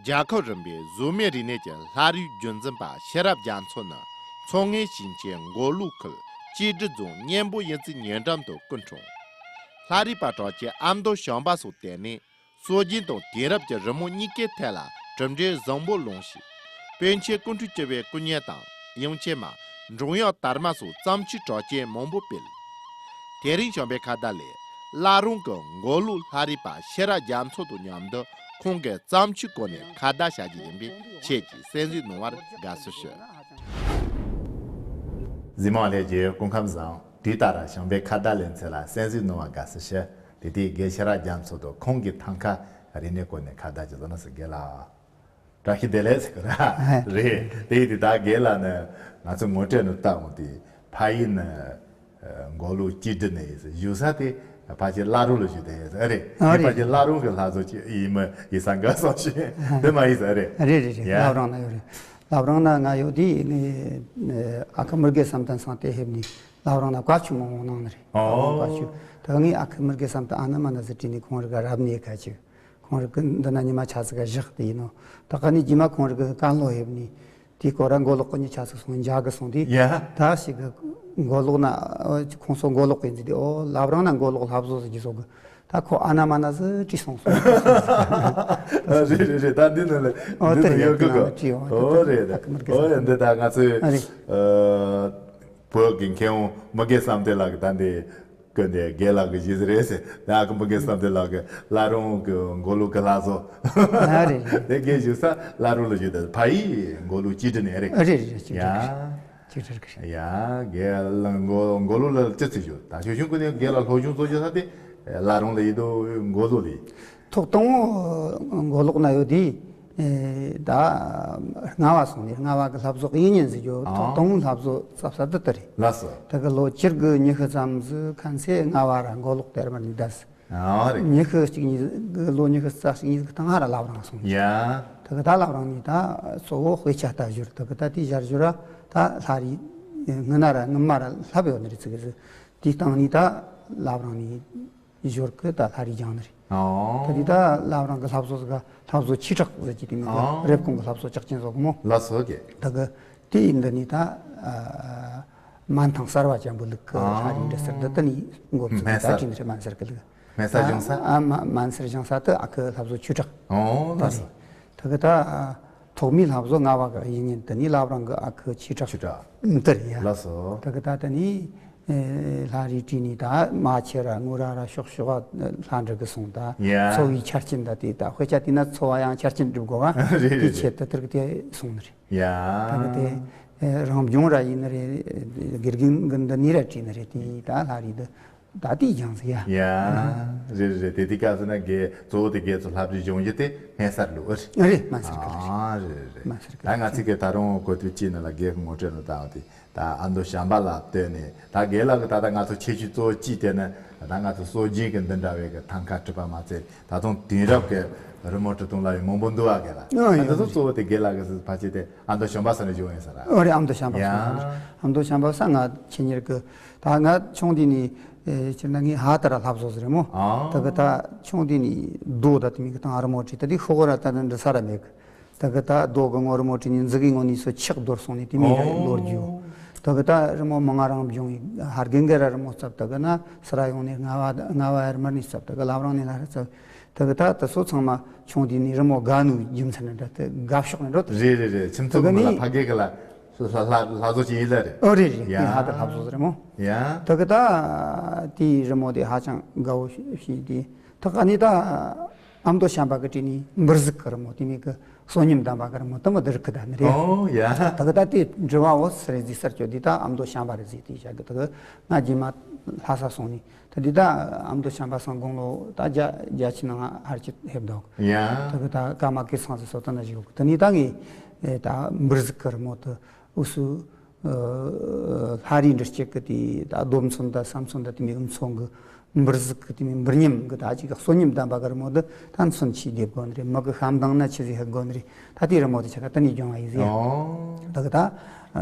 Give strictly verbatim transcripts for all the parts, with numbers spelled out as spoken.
རྒྱལ་ཁབ་རིམ་པའི་བཟོ་མའི་རིག་གནས་ཀྱི་ལྷ་རིས་རྒྱུན་འཛིན་པ་ཤེས་རབ་རྒྱ་མཚོ་ནི། མཚོ་སྔོན་ཞིང་ཆེན་མགོ་ལོག་ཁུལ་ཀྱེ་ཀྲི་རྫོང་གཉན་པོ་གཡུ་རྩེ་ཉེ་འགྲམ་དུ་སྐུ་འཁྲུངས། ལྷ་རིས་པ་གྲགས་ཅན་ཨ་མདོ་བྱམས་པ་སོགས་དེ་ནས། སྲོལ་རྒྱུན་དང་དེང་རབས་ཀྱི་རི་མོ་གཉིས་ཀའི་ཐད་ལ་གྲུབ་འབྲས་བཟང་པོ་ལོངས་ཤིང་། པཎ་ཆེན་སྐུ་ཕྲེང་བཅུ་པའི་སྐུ་བརྙན་དང་། དབྱངས་ཅན་མ། འབྲོང་གཡོག་དར་མ་སོགས་བརྩམས་ཆོས་གྲགས་ཅན་མང་པོ་སྤེལ། དེ་རིང་བྱམས་པའི་ཁ་བརྡ་ལས། བླ་རུང་གི་མགོ་ལོག་ལྷ་རིས་པ་ཤེས་རབ་རྒྱ་མཚོ་དང་མཉམ་དུ། ཁོང་གི་བརྩམས་ཆོས་སྐོར་ནས་ཁ་བརྡ་བྱ་རྒྱུ་ཡིན་པས། ཁྱེད་ཀྱིས་གསན་གཟིགས་གནང་བར་དགའ་བསུ་ཞུ། གཟིགས་མོ་ལྷན་རྒྱས་སྐུ་ཁམས་བཟང་། དུས་ལྟར་བྱམས་པའི་ཁ་བརྡ་ལེ་ཚན་ལ་གསན་གཟིགས་གནང་བར་དགའ་བསུ་ཞུ། དེ་དུས་རྒན་ཤེས་རབ་རྒྱ་མཚོ་དང་ཁོང་གི་ཐང་ཀ་རིག་གནས་སྐོར་ནས་ཁ་བརྡ་བྱེད་དོ་ན་ཟེར། རྒན་ལགས། བཀྲ་ཤིས་བདེ་ལེགས་ཟེར་གི་ར། རེད། དེ་ཡིན་དུས་ད་རྒན་ལགས་ནི་ང་ཚོ་ངོ་སྤྲོད་ནང་ལྟ་འོང་དུས། ཕ་ཡུལ་ནི་མགོ་ལོག་ཀྱེ་ཀྲི་ནས་ཡིན་ཟེར། བཞུགས་ས་དེ་ཕལ་ཆེར་བླ་རུང་ལ་བཞུགས་བསྡད་ཡོད་ཟེར། ཨ་རེད། ཨ་ངས་རེད། ཕལ་ཆེར་བླ་རུང་གི་ལྷ་བཟོ་ཅིག་ཡིན་མི་ཡིན་ས་འགའ་སོང་ཞིག། དེ་མ་ཡིན་ཟེར། ཨ་རེད། རེད་རེད་རེད། ཡ། བླ་བྲང་ན་ཡོད་རེད། བླ་བྲང་ན་ང་ཡོད་དུས་ངས་ཨ་ཁུ་མི་དགེ་བསམ་གཏན་ཚང་དེ་ཕེབས་ནས་བླ་བྲང་ན་བཀའ་ཆོས་མང་པོ་གནང་ནི་རེད། ཨོ། བཀའ་ཆོས། ད་ངས་ཨ་ཁུ་མི་དགེ་བསམ་གཏན་ཨ་ན་མ་ན་ཟེར་དྲིས་ནས་ཁོང་རང་ག་རབ་གནས་ཁ་ཅིག། ཁོང་རང་གི་འདི་ན་ཉི་མ་ཆ་ཙིག་ག་བཞག་དེ་ཡིན་ནོ། ད་ག་ནས་རྗེས་མ་ཁོང་རང་གི་བཀའ་སློབ་ཕེབས་ནས། དེའི་སྐོར་ར་མགོ་ལོག་གི་ཉི་ཆ་ཙིག་སོང་། འཇག་གི་སོང་དུས། ཡ། ད་ཞིག་གི་མགོ་ལོག་ན་ཁོང་ཚོ་མགོ་ལོག་གི་ཡིན་ཟེར་དུས། ཨོ། བླ་བྲང་ན་མགོ་ལོག་ལྷ་བཟོ་ཟེར་གྱི་བཟོ་གི། ད་ཁོ་ཨ་ན་མ་ན་ཟིག་བྲིས་སོང་སོང་། རེད་རེད་རེད། ད་འདི་ནང་ལ། ཨོ། འདི་དེ་ནང་རེད། ཡོད་གི་གི། བྲིས་ཡོང་། ཨོ། རེད། ཨ་ཁུ་མི་དགེ་ཨོ། བསམ་གཏན། འདི་ད་ང་ཚོའི། ཨ་རེད། ཨ། བོད་ཀྱི་མཁས་དབང་མི་དགེ་བསམ་གཏན་ལགས་ཀྱིས་ད་འདི་བཀོད་ནས། རྒན་ལགས་ཀྱིས་ཞུས་ཟེར་རེད་ཟེར། ད་ཨ་ཁུ་མི་དགེ་བསམ་གཏན་ལགས་ཀྱིས་བླ་རུང་གི་མགོ་ལོག་གི་ལྷ་བཟོ། ཨ་རེད། དེ་རྒན་བཞུགས་ས་བླ་རུང་ལ་བཞུགས་ཏེ། ཕ་ཡུལ་མགོ་ལོག་ཀྱེ་ཀྲི་ནས་རེད། ཨ་རེད་རེད། ཀྱེ་ཀྲི་རེད། ཡ། ཀྱེ་ཀྲི་རེད། ཡ། རྒན་ལགས་མགོ་མགོ་ལོག་ལ་ཅི་ཚེ་བཞུགས། ད་ཞོ་ཞུང་ཀུན་ནས་རྒན་ལགས་སློབ་སྦྱོང་གཙོ་ཆེ་ས་དེ་བླ་རུང་ལ་ཡིན་དུས། མགོ་ལོག་ལ་ཡིན། ཐོག་དང་པོ་མགོ་ལོག་ན་ཡོད་དུས། ཨེ། ད་རྔ་བ་སོང་ནས་རྔ་བ་གི་ལྷ་བཟོ་དབྱིག་གཉེན་ཟེར་རྒྱུ། ཨ། ཐོག་དང་པོ་ལྷ་བཟོ་བཙལ་ས་དེ་དེ་རེད། ལགས་སོ། དེ་གི་ལོ་བཅུ་དགུ་ཉི་ཤུ་ཙམ་ཟིག་ཁ་མཚེས་རྔ་བ་ར་མགོ་ལོག་དེར་མར་ནས་བསྡད་ཟིག། ཨ་རེད། ཉི་ཤུ་གཅིག་གཉིས་ཟིག་གི་ལོ། ཉི་ཤུ་རྩ་གཅིག་གཉིས་ཟིག་གི་སྟེང་ང་ར་བླ་བྲང་སོང་། ཡ། དེ་གི་ད་བླ་བྲང་ནས་ད་གཙོ་བོ་དཔེ་ཆ་ལྟ་བཞིན། དེ་གི་ད་དེའི་ཞར་ཞོར་ར་ད་ལྷ་རིས་སྔོན་ན་ར་སྔོན་མ་ར་བསླབས་ཡོད་ནི་རེད་ཟེར་གི་ཟིག། དེའི་སྟེང་ནས་ད་བླ་བྲང་ནས་ཞོར་གི་ད་ལྷ་རིས་སྦྱངས་ནི་རེད། ཨོ། ད་དེ་ད་བླ་བྲང་གི་ལྷ་བཟོ་ཟིག་ག་ལྷ་བཟོ་ཆོས་གྲགས་ཟེར་གྱི་དེ་མོ་གི། ཨོ། རེབ་གོང་གི་ལྷ་བཟོ་ཅག་ཅན་བཟོ་གི་མོ། ལགས་སོ། ཀྱེ། ད་གི་དེ་ཡིན། འདི་ནས་ད་ཨ་མན་ཐང་གསར་བ་ཅན་པོ་ལུག་གི། ཨོ། ལྷ་རིས་འབྲི་སར་འདི་ད་ནས་འགོ་བཙུགས། སྨན་ད་གསར། བྲིས་ནི་རེད། སྨན་གསར་གི་ལུག། སྨན་གསར་སྦྱོང་ས། ཨ་མ་སྨན་གསར་སྦྱོང་ས་དེ་ཨ་ཁུ་ལྷ་བཟོ་ཆོས་གྲགས། ཨོ། ལགས་སོ། ད་གི་ད་ཐོག་མའི་ལྷ་བཟོ་རྔ་བ་གི་དབྱིག་གཉེན། དེ་ནས་བླ་བྲང་གི་ཨ་ཁུ་ཆོས་གྲགས། ཆོས་གྲགས། འདི་རེད་ཡ། ལགས་སོ། ད་གི་ད་དེ་ནས་ཨེ་ལྷ་རིས་བྲིས་ནས་ད་རྨ་ཆུ་ར་རྔུལ་ར་ར་ཕྱོགས་ཕྱོགས་ལྷ་འབྲི་གི་སོང་། ད་ཡ། ཚོ་བའི་ཆ་རྐྱེན་ད་དེ། ད་དཔེ་ཆ་བལྟས་ན་ཚོ་བ་ཡང་ཆ་རྐྱེན་སྒྲུབ་དགོས་པ། རེད་རེད། དེའི་ཆེད་དུ་དེར་གི་དེ་སོང་ནི་རེད། ཡ། ད་གི་དེ་ཨེ་རང་སྦྱོང་ར་ཡིན་ནི་རེད། དགེ་རྒན་གི་འདི་ནས་ར་བྲིས་ནི་རེད། དེ་ད་ལྷ་རིས་འདི་ད་དེའི་སྦྱངས་ཟིག་ཡ། ཡ། རེད་རེད་རེད། དེ་དུས་སྐབས་སུ་ན་རྒན་གཙོ་བོ་དེ་རྒན་ཚོ་ལྷ་བྲིས་སྦྱོང་རྒྱུ་དེ་སྨན་གསར་ལུགས། རེད། སྨན་གསར་གི་ལུགས། ཨ་རེད་རེད་རེད། སྨན་གསར་གི་ལུགས། ད་ང་ཚོ་གི་ད་རུང་གོ་ཐོས་ཅིག་ནང་ལ་རྒན་གི་ངོ་སྤྲོད་ནང་བཏང་བ་དེ། ད་ཨ་མདོ་བྱམས་པ་ལགས་བསྟེན་ནས། ད་རྒན་ལགས་ཀྱི་ད་ལྟ་ང་ཚོ་ཁྱད་ཆོས་གཙོ་བོ་གཅིག་དེ་ནི། ད་ང་ཚོ་སྲོལ་རྒྱུན་གྱི་འདི་འདྲ་བའི་གི་ཐང་ཀ་བྲིས་པ་མ་ཚད། ད་དུང་དེང་རབས་ཀྱི་རི་མོ་བྲིས་སྟངས་ལ་ཡང་མང་པོ་འདུག་པ། རྒན་ལགས། ཨ་ཡོད། ད་དུང་གཙོ་བོ་དེ་རྒན་ལགས་ཀྱི་ཕལ་ཆེར་དེ་ཨ་མདོ་བྱམས་པ་ས་ནས་བྱུང་ཡིན་ས་ར། ཨོ་རེད། ཨ་མདོ་བྱམས་པ་ས། ཡ། ཨ་མདོ་བྱམས་པ་ས་ང་ཆེད་གཉེར་གི། ད་ང་ཆུང་དུས་ནས་ཨེ་སྤྱིར་ན་ངས་ཧ་ད་ར་ལྷ་བཟོ་ཟིག་རེད་མོ། ཨ། ད་གི་ད་ཆུང་དུས་ནས་རྡོ་ད་དེ་མོ་གི་སྟེང་རི་མོ་བྲིས། ད་དེ་ཤོག་གུ་ར་ད་འདི་འབྲི་ས་ར་མེད་གི། ད་གི་ད་རྡོ་གི་ངོ་རི་མོ་བྲིས་ནས་མཛུ་གུའི་ངོ་ནས་སུ་ཆག་རྡོར་སོང་ནས་དེ་མོ་ར་ལོ་རྒྱུས། ད་གི་ད་རི་མོ་མང་ང་རང་སྦྱོང་ཡིན། ཧར་རྒན་གི་ར་རི་མོ་བཙལ། ད་གི་ན་སི་ར་ཡོང་ནས་རྔ་བ། རྔ་བ་ཡར་མར་ནས་བཙལ། ད་གི་བླ་བྲང་ནས་ལྷ་ར་བཙལ། ད་གི་ད་དེ་ཚོ་ཚང་མ་ཆུང་དུས་ནས་རི་མོ་དགའ་ནོའི་རྒྱུ་མཚན་ནི་འདྲ། དེ་དགའ་ཕྱོགས་ནས་འགྲོ་དེ། རེད་རེད་རེད། ཁྱིམ་ཚང་གི་མི་ལ་ཕ་རྒན་གི་ལ་ལྷ་ལྷ་ལྷ་བཟོ་ཅིག་ཡིན་ལ་རེད། ཨོ་རེད་རེད། ཡ། དེ་ཧ་ད་ལྷ་བཟོ་ཟེར་མོ། ཡ། ད་གི་ད་དེའི་རི་མོ་དེ་ཧ་ཅང་དགའ་བོ་བྱས་དེ། ད་ག་ནས་ད་ཨ་མདོ་བྱམས་པ་གི་བྲིས་ནས་འབུར་གཟུགས་ཀྱི་རི་མོ་དེ་མོ་གི་བསོད་སྙོམས་ལྡན་པ་གི་རི་མོ་དེ་མོ་དེ་རིགས་གི་ད་ནི་རེད། ཨོ་ཡ། ད་གི་ད་དེ་འབྲི་བ་འོ་སི་རེད་ཟིག་ཟེར་གྱི། དེ་ད་ཨ་མདོ་བྱམས་པ་རེད་ཟེར་དེ་བྱ་གི། ད་གི་ང་རྗེས་མ་ལྷ་ས་སོང་ནས། ད་འདི་ད་ཨ་མདོ་བྱམས་པ་སང་དགུང་ལོ་ད་བརྒྱ་བརྒྱད་ཅུ་ནང་ཧར་གྱི་ཕེབས་འདུག། ཡ། ད་གི་ད་ཀརྨ་སྐལ་བཟང་ཟེར་སོ་ད་ན་བཞུགས་གི། ད་ནི་ད་ངས་ཨེ་ད་འབུར་གཟུགས་ཀྱི་རི་མོ་དེ་འུ་སུ་ཨ་ལྷ་རིས་འབྲི་སྤྱད་གི་དེ་ད་རྡོ་མཚོན་ད་ས་མཚོན་ད་དེ་མོ་གི་མཚོན་གི། འབུར་གཟུགས་གི་དེ་མོ་འབུར་སྙོམས་གི་ད་ཅིག་བསོད་སྙོམས་ལྡན་པ་གི་རི་མོ་དེ་ད་མཚོན་ཆེ་འདེབས་དགོས་ནི་རེད། མི་གི་ཤ་མདངས་ན་ཆི་ཟིག་ཧ་གོ་ནི་རེད། ད་དེའི་རི་མོ་དེ་ཆ་ག་ད་ནི་སྦྱོང་བ་ཡིན་ཟེར། ཨོ། ད་གི་ད་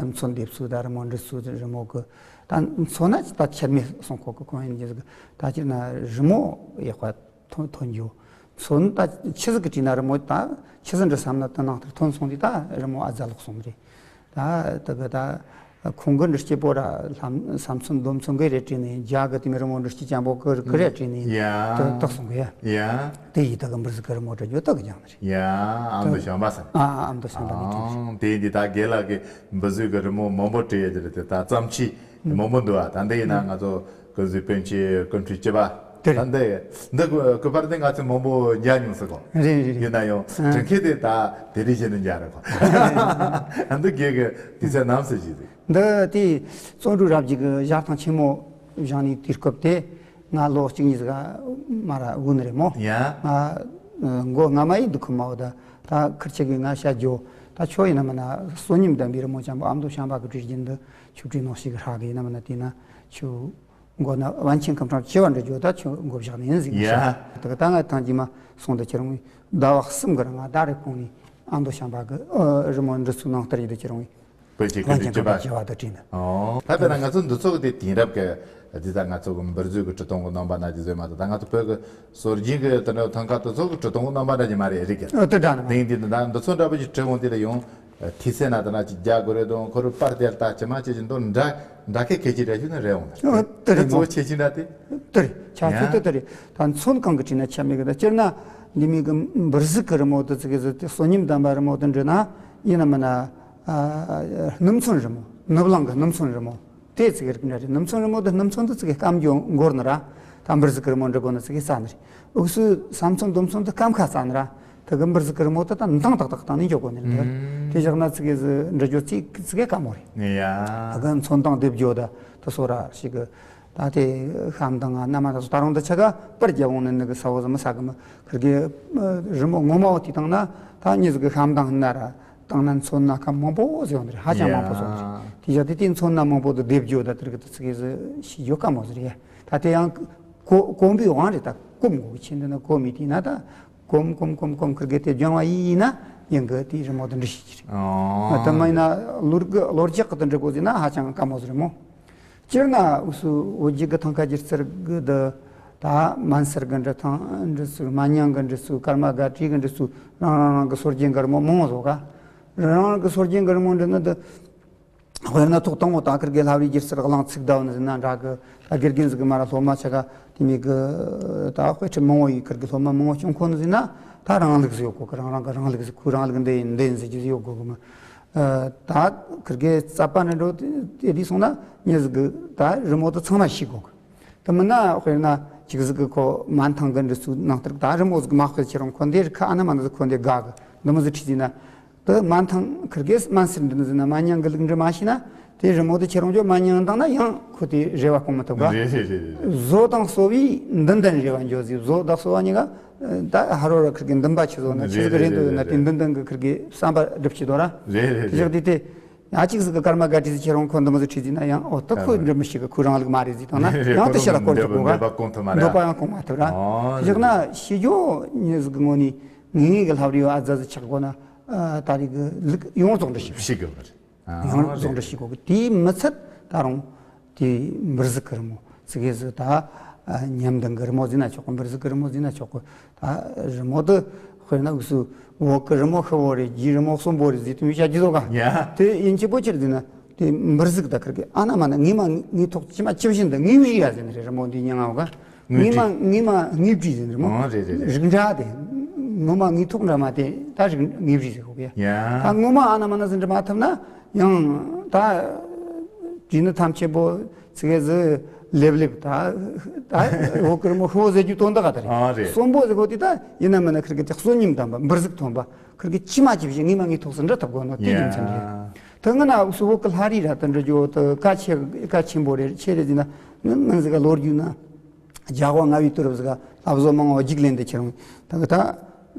མཚོན་འདེབས་ཚུལ་ད་རི་མོ་འབྲི་ཚུལ་རི་མོ་གི། ད་མཚོན་ན་ད་ཁྱད་མེད་སོང་ཁོ་གི་ཁོང་ཡིན་རྒྱུ་ཟིག། ད་སྤྱིར་ན་རི་མོ་ཡག་པ་ཐོན་ཐོན་རྒྱུ། ཚོན་ད་ཆི་ཟིག་གི་བྲིས་ན་རི་མོ་ད་ཆི་ཟིག་འབྲི་བསམ་ན་དེ་ནང་ལྟར་ཐོན་སོང་དུས་ད་རི་མོ་ཨ་ཛ་ལོག་སོང་རེད། ད་དེ་གི་ད་ཁོང་གི་འབྲི་སྐྱེས་པོ་ར་ལྷམ་ས་མཚོན་རྡོ་མཚོན་གི་རེ་བྲིས་ནས་རྒྱ་གི་དེ་མི་རི་མོ་འབྲི་སྐྱེས་ཅན་པོ་གི་གི་རེ་བྲིས་ནས་ཡ། དེ་དག་སོང་གི་ཡ། ཡ། དེ་ཡིས་ད་གི་འབུར་ཟིག་གི་རི་མོ་འབྲི་རྒྱུ་དག་གི་ཀྱང་ནི་རེད། ཡ། ཨ་མདོ་བྱམས་པ་ཟེར། ཨ་ཨ་མདོ་བྱམས་པ་ནི་བྲིས་རེད། ཨང་། དེ་ཡིན་དུས་ད་རྒན་ལགས་ཀྱིས་འབུར་ཟིག་གི་རི་མོ་མང་པོ་བྲིས་ཡོད་ཀྱི་རེད་དེ་ད་བརྩམས་ཆོས་མང་པོ་འདུག་ཨ། ད་འདི་ཡིན་ན་ང་ཚོ་ཀུན་གཟིགས་པཎ་ཆེན་སྐུ་ཕྲེང་བཅུ་པ། དེ་རེད། ད་འདི་འདི་སྐུ་པར་འདི་ང་ཚོས་མང་པོ་མཇལ་མྱོང་ཟེར་གོ། རེད་རེད་རེད། ཡིན་ན་ཡང་ཨ་དྲན་མཁན་དེ་ད་དེ་རིང་བཞིན་དུ་མཇལ་རེད་གོ། ཨ་འདི་རྒན་གྱི་དུས་ཚོད་ནམ་ཟེར་གྱི་རེད། འདི་དེ་བརྩོན་འགྲུས་རབ་རྒྱས་ཀྱི་ཞལ་ཐང་ཆེན་མོ་བཞེངས་ནས་དུས་སྐབས་དེ་ང་ལོ་གཅིག་གཉིས་ཟིག་མ་ར་འོང་ནི་རེད་མོ། ཡ། ང་མགོ་རྔ་མ་ཡི་འདུག་གི་མ་འོ། ད་ད་ཁིར་ཆེ་གི་ང་བཤད་རྒྱུ་ད་ཁྱོད་ཡིན་ན་མིན་ན་བསོད་སྙོམས་ལྡན་པའི་རི་མོ་ཅན་པོ་ཨ་མདོ་བྱམས་པ་གི་བྲིས་རྒྱུན་འདི་ཆུ་བྲིས་ནོ་ཞིག་ཧྲ་གི་ཡིན་ན་མིན་ན་དེ་ན་ཆུ། མགོ་ན་པཎ་ཆེན་སྐུ་ཕྲེང་བཅུ་པ་འདྲི་རྒྱུ་ད་ཁྱོད་མགོ་བཞག་ནས་ཡིན་ཟིག་ཡ། ད་གི་ད་ང་ཐང་རྗེས་མ་སོང་དུ་ཁྱེད་རང་ཟླ་བ་གསུམ་གི་རིང་ང་ཟླ་རེ་ཕོངས་ནས་ཨ་མདོ་བྱམས་པ་གི་ཨ་རི་མོ་འབྲི་ཚུལ་ནང་ལྟར་ཡིན་དུ་ཁྱེད་རང་པཎ་ཆེན་སྐུ་ཕྲེང་བཅུ་པ་དུ་བྲིས་ནི། ཨོ། ད་དཔེར་ན་ང་ཚོ་འདི་ཚོ་གི་དེ་དེང་རབས་ཀྱི་འདི་ད་ང་ཚོ་གི་འབུར་རྫས་ཀྱི་བྲི་སྟངས་གི་རྣམ་པ་ན་ཅི་བཟོས་མ་ད་ད་ང་ཚོ་བོད་ཀྱི་སྲོལ་རྒྱུན་གྱི་དེ་འདྲ་ཐང་ཀ་དེ་ཚོ་གི་བྲི་སྟངས་གི་རྣམ་པ་འདྲ་ཅིག་མ་རེད་རིག་གི། ཨ་དེ་འདྲ་ནི། དེང་འདི་ད་འདི་ཚོ་འདྲ་པོ་ཅིག་བྲི་འོང་དེ་ལ་ཡང་། ཐིག་ཚད་ན་དེ་ན་ཅིག་རྒྱག་དགོས་རེད་དང་ཁོ་རུ་པར་དེར་ལྟ་ཅི་མ་ཅི་ཅི་འདོན་འདྲ་འདྲ་ཁེ་ཁེ་ཅི་རེད་ཞུ་ན་རེད་འོང་། ཨོ་དེ་རེད་མོ། གཙོ་ཆེ་ཅི་འདྲ་དེ། དེ་རེད་ཆ་ཚོད་དེ་དེ་རེད། ད་མཚོན་གང་གི་བྲིས་ན་ཆ་མེད་གི་ད་སྤྱིར་ན་འདི་མི་གི་འབུར་ཟིག་གི་རི་མོ་དེ་ཙི་གེ་ཟིག་དེ་བསོད་སྙོམས་ལྡན་པ་རི་མོ་དེ་འབྲི་ན་ཡིན་ན་མིན་ན་སྣུམ་ཚོན་རི་མོ་ནུབ་ལང་གི་སྣུམ་ཚོན་རི་མོ་དེ་ཙི་གེ་རིགས་འདྲ་རེད། སྣུམ་ཚོན་རི་མོ་དེ་སྣུམ་ཚོན་དེ་ཙི་གེ་སྐམ་རྒྱུ་འགོར་ནི་ར་ད་འབུར་ཟིག་གི་རི་མོ་འབྲི་དགོས་ན་ཙི་གེ་ས་ནི་རེད། འུ་སུ་ས་མཚམས་སྡོམ་མཚམས་དུ་སྐམ་ཁ་རྩ་ནི་ར། དེ་གི་འབུར་ཟིག་གི་རི་མོ་དེ་དང་མདངས་ཏག་ཏག་བཏང་ནས་འཇོག་དགོས་ནི་རེད། དེ་བཞག་ན་ཙི་གེ་ཟི་འབྲི་རྒྱུ་ཙི་ཙི་གེ་དཀའ་མོ་རེད། ཡ། དེ་གི་མཚོན་དང་སྡེབ་སྦྱོར་ད་དེ་སོ་ར་ཞིག་གི་ད་དེ་ཤམ་དང་ང་སྣ་མ་ད་སོ་ད་རུང་འདི་ཆ་ག་པར་རྒྱབ་འོང་ནི་ནི་གི་ས་བོ་ཟི་མི་ས་གི་མི་ཁིར་གི་རི་མོ་ངོ་མ་བོ་དེ་བཏང་ན་ད་ཉི་ཟིག་གི་ཤམ་དང་སྣ་ར་བཏང་ན་མཚོན་ན་སྐམ་མང་པོ་ཟེར་བ་ནི་རེད། ཧ་ཅང་མང་པོ་ཟེར་བ་ནི་རེད། ཡ། དེ་བཞག་དེ་དེ་མཚོན་ན་མང་པོ་དུ་སྡེབ་སྦྱོར་ད་དེ་གི་དེ་ཙི་གེ་ཟི་ཤི་རྒྱུ་དཀའ་མོ་ཟེར་ཡ། ད་དེ་ཡང་གོ་གོམ་པའི་དབང་རེད། ད་གོམ་དགོས་ཀྱི་ཆེ་འདི་ན་གོམ་མི་དེ་ན་ད་གོམ་གོམ་གོམ་གོམ་ཁིར་གེ་དེ་སྦྱང་བ་ཡིན་ཡིན་ན་ཡང་གི་དེ་རི་མོ་དུ་འབྲི་ཤེས་ཀྱི་རེད། ཨོ། ད་མ་ཡིན་ན་ལོ་རྒྱུས་ལོ་རྒྱུས་གི་དུ་འབྲི་དགོས་ཟེར་ན་ཧ་ཅང་དཀའ་མོ་ཟེར་མོ། སྤྱིར་ན་འུ་སུ་བོད་བརྒྱུད་གི་ཐང་ཀ་སྒྱུ་རྩལ་གི་དུ་ད་མན་སེར་གི་འབྲི་ཐང་འབྲི་ཚུལ་མན་ཉང་གི་འབྲི་ཚུལ་ཀརྨ་དགའ་བྲིས་གི་འབྲི་ཚུལ་རང་རང་རང་གི་སྲོལ་རྒྱུན་གི་རི་མོ་མང་བོ་བཟོ་ག། རང་རང་གི་སྲོལ་རྒྱུན་གི་རི་མོ་འབྲི་ན་དུ། དཔེར་ན་ཐོག་དང་པོ་ད་ཁིར་གེ་ལྷ་བྲིས་སྒྱུ་རྩལ་གླིང་ཚིག་ཟླ་བ་ནི་ཟིན་ན་འདྲ་གི། ད་དགེ་རྒན་ཟིག་གི་མ་ར་སློབ་མ་ཆ་ག་དེ་མི་གི་ད་དཔེ་ཁྲིད་མང་བོ་ཡི་ཁིར་གེ་སློབ་མ་མང་བོ་བྱུང་ཁོ་ནི་ཟིན་ན་ད་རང་ལུགས་ཟིག་ཡོད་གོ་གི། རང་རང་གི་རང་ལུགས་ཟིག་ཁོའི་རང་ལུགས་འདི་ཡིན་འདི་ཡིན་ཟེར་རྒྱུ་ཟིག་ཡོད་གོ་གི་མི། ད་ཁིར་གེ་རྩ་བ་ནི་འགྲོ་དེ་དེ་སོང་ན་མྱི་ཟིག་གི་ད་རི་མོ་དེ་ཚང་མ་ཤེས་གོ་གི། དེ་མིན་ན་དཔེར་ན་གཅིག་ཟིག་གི་ཁོ་མན་ཐང་གི་འབྲི་ཚུལ་ནང་ལྟར་ད་རི་མོ་ཟིག་མ་དཔེ་ཁྱེར་རུང་ཁོ་འདི་རི་ཁ་ཨ་ན་མ་ན་ཟིག་ཁོ་འདི་དགའ་གི་འདི་མོ་ཟིག་ཁྲིད་ཟིན་ན། དེ་མན་ཐང་ཁིར་གེས་མན་སེར་འདི་ནི་ཟིན་ན་མན་ཉང་གི་ལུགས་འབྲི་མ་ཤེས་ན་དེ་རི་མོ་དེ་ཁྱེར་རུང་ཅོ་མན་ཉང་བཏང་ན་ཡང་ཁོ་དེ་རེ་བ་སྐོང་མི་ཐུབ་ག། རེད་རེད་རེད་རེད། བཟོ་དང་གསོ་བའི་འདུན་ལྡན་རེ་བ་འཇོག་ཟིག་བཟོ་དང་གསོ་བ་གཉིས་ཀ་ད་ཧ་རོ་ར་ཁིར་གི་འདུན་པ་ཆེ་བཟོ་ན་ཆེ་ཟིག་རེད་འདུག་ན་དེ་འདུན་ལྡན་གི་ཁིར་གི་བསམ་པ་སྒྲུབ་ཆེ་དོ་ར། རེད་རེད་དེ་རེད། བཞག་དེ་དེ་ཡང་གཅིག་ཟིག་གི་ཀརྨ་དགའ་བྲིས་ཟིག་ཁྱེར་རུང་ཁོ་འདི་མོ་ཟིག་ཁྲིད་ཟིན་ན་ཡང་ཨོ་ད་ཁོས་འདྲི་མི་ཤེས་གི་ཁོའི་རང་ལུགས་མ་རེད་ཟིག་བཏང་ན་ཡང་དེ་ཤ་ལ་སྐོར་ཆོག་གོ་ག། འདོད་པ་ཡང་སྐོང་མ་ཐུབ་ར། འདོད་པ་ཡང་སྐོང་མ་ཐུབ་ར། བཞག་ན་ཤེས་རྒྱུ་མྱི་ཟིག་གི་ངོ་ནས། ངེད་ངེད་ཀྱི་ལྷ་བྲིས་ཡོད་ཨ་ཛ་ཟི་ཆགས་དགོས་ན་ད་རེས་ཀྱི་ལུགས་ཡོངས་རྫོགས་འབྲི་ཤེས་དགོས། ཤེས་དགོས་པ་རེད། ཡོངས་རྫོགས་འབྲི་ཤེས་དགོས་གི། དེའི་མི་ཚད་ད་རུང་དེ་འབུར་གཟུགས་ཀྱི་རི་མོ་ཙི་གེ་ཟིག་ད་ཉམས་ལྡན་གྱི་རི་མོ་ཟེར་ན་ཆོག་གི། འབུར་གཟུགས་ཀྱི་རི་མོ་ཟེར་ན་ཆོག་གི། ད་རི་མོ་དེ་དཔེར་ན་འུ་སུ་བོད་ཀྱི་རི་མོ་ཤི་བོ་རེད། རྒྱའི་རི་མོ་གསོན་པོ་རེད་ཟེར་དུས་མི་བྱ་རྒྱུ་ཟོ་ག། དེ་ཡིན་གཅིག་པོ་ཅི་རེད་ཟེར་ན་དེ་འབུར་གཟུགས་ད་ཁིར་གི་ཨ་ན་མ་ན་ངེས་མ་ངེས་ཐོག་ཅི་མ་ཅི་བཞིན་དུ་ངེས་བཞིན་ཡ་ཟེར་ནི་རེད། རི་མོ་འདི་མྱིང་ང་བ་ག། ངེས་མ་ངེས་མ་ངེས་བྲིས་ཟིན་རི་མོ། ཨོ་རེད་རེད་རེད། རིགས་འདྲ་དེ་ངོ་མ་ངེས་ཐོག་འདྲ་མ་དེ་ད་རིགས་ངེས་བྲིས་ཟེར་གོ་གི། ཡ། ད་ངོ་མ་ཨ་ན་མ་ན་ཟིན་འདྲ་མ་ཐུབ་ན་ཡང་ད་བྲིས་ནི་ཐམས་ཅད་པོ་ཙི་གེ་ཟི་ལེབ་ལེབ་ད་ད་འོ་ཀིར་མོ་ཧོ་ཟེར་རྒྱུ་དོན་དག་ག་ད་རེད། ཨོ་རེད། གསོན་པོ་ཟེར་གོ་དེ་ད་ཡིན་ན་མིན་ན་ཁིར་གི་དེ་གསོན་ཉམས་ལྡན་པ་འབུར་གཟུགས་ཐོན་པ་ཁིར་གི་ཅི་མ་ཅི་བཞིན་ངེས་མ་ངེས་ཐོག་ཟིན་འདྲ་ཐུབ་དགོས་ནོ་དེ་ཡ་རྒྱུ་མཚན་རེད། ད་ང་ན་སུ་བོ་ཀི་ལྷ་རི་ར་ད་འདྲ་རྒྱུ་ད་ཀ་ཆེ་ཀ་ཆེན་པོ་རེད། ཆེ་རེད་ཟེར་ན་ནང་ཟིག་ག་ལོ་རྒྱུས་ན། རྒྱ་གོ་ང་བའི་དུ་རབས་ཟིག་ག་ལྷ་བཟོ་མང་བ་རྒྱུགས་ལེན་དུ་ཁྱེར་འོང་། ད་གི་ད་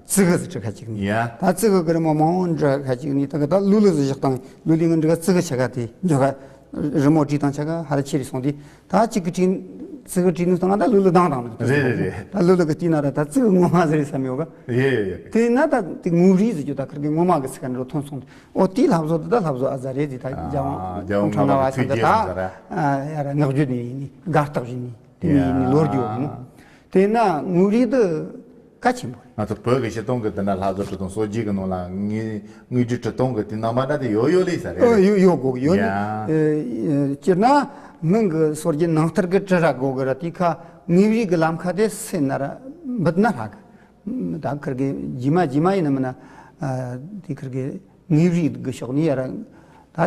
ཙི་གི་ཟིག་ཁྲི་ཁ་ཅིག་ནི། ཡ། ད་ཙི་གི་གི་རི་མོ་མང་བོ་འདྲ་ཁ་ཅིག་ནི། ད་གི་ད་ལུ་ལུ་ཟིག་བཞག་དང་ལུ་ལི་ང་འདྲ་ག་ཙི་གི་ཆ་ག་དེ་འདྲ་ག་རི་མོ་བྲིས་དང་ཆ་ག་ཧ་ར་ཆེ་རི་སོང་དེ། ད་གཅིག་གི་བྲིས་ཙི་གི་བྲིས་ནུས་དང་ད་ལུ་ལུ་དང་དང་ནི། རེད་རེད་རེད། ད་ལུ་ལུ་གི་བལྟས་ན་ར་ད་ཙི་གི་ངོ་མ་ཟིག་རེད་བསམ་ཡོད་ག། ཡེ་ཡེ་ཡེ། དེ་ན་ད་དེ་ངུ་རི་ཟིག་རྒྱུ་ད་ཁིར་གི་ངོ་མ་གི་ཚིག་ག་འགྲོ་ཐོན་སོང་དེ། ཨོ་དེ་ལྷ་བཟོ་དེ་ད་ལྷ་བཟོ་ཨ་ཛ་རེད་དེ་ད་རྒྱལ་དབང་ཁོང་ཁྲ་ང་བ་ཚང་དེ་ད་ཡ་ར་ངག་རྒྱུན་ནས་ཡིན་ནི་དགའ་རྟགས་བཞིན་ནི་དེ་ནི་ཡིན་ནི་ལོ་རྒྱུས་ཡོད་མོ། དེ་ན་ངུ་རི་དེ་ གལ་ཆེན་པོ་རེད། ང་ཚོ་བོད་ཀྱི་སྤྱི་དོན་གྱི་དེ་འདྲ་ལྷ་བཟོ་ཁྲི་སྟོང་སྲོལ་རྒྱུན་གྱི་ནང་ལ་དངོས་དངོས་གྲུབ་ཁྲི་སྟོང་གི་དེ་རྣམ་པ་འདྲ་དེ་ཡོད་ཡོད་ལེ་ས་རེད། ཨ་ཡོད་ཡོད་དགོས་ཡོད་ནི། ཡ། ཨ་སྤྱིར་ན་མིང་གི་སྲོལ་རྒྱུན་ནང་ལྟར་གྱི་བྲི་ར་དགོས་གི་ར། དེ་ཁ་དངོས་རིགས་ཀྱི་ལམ་ཁ་དེ་སེ་ན་ར་འབུད་ན་ཧྲ་གི། ད་ཁིར་གི་རྗེས་མ་རྗེས་མ་ཡིན་ན་མིན་ན། ཨ་དེ་ཁིར་གི་དངོས་རིགས་ཀྱི་ཕྱོགས་ནས་ཡ་ར། ད་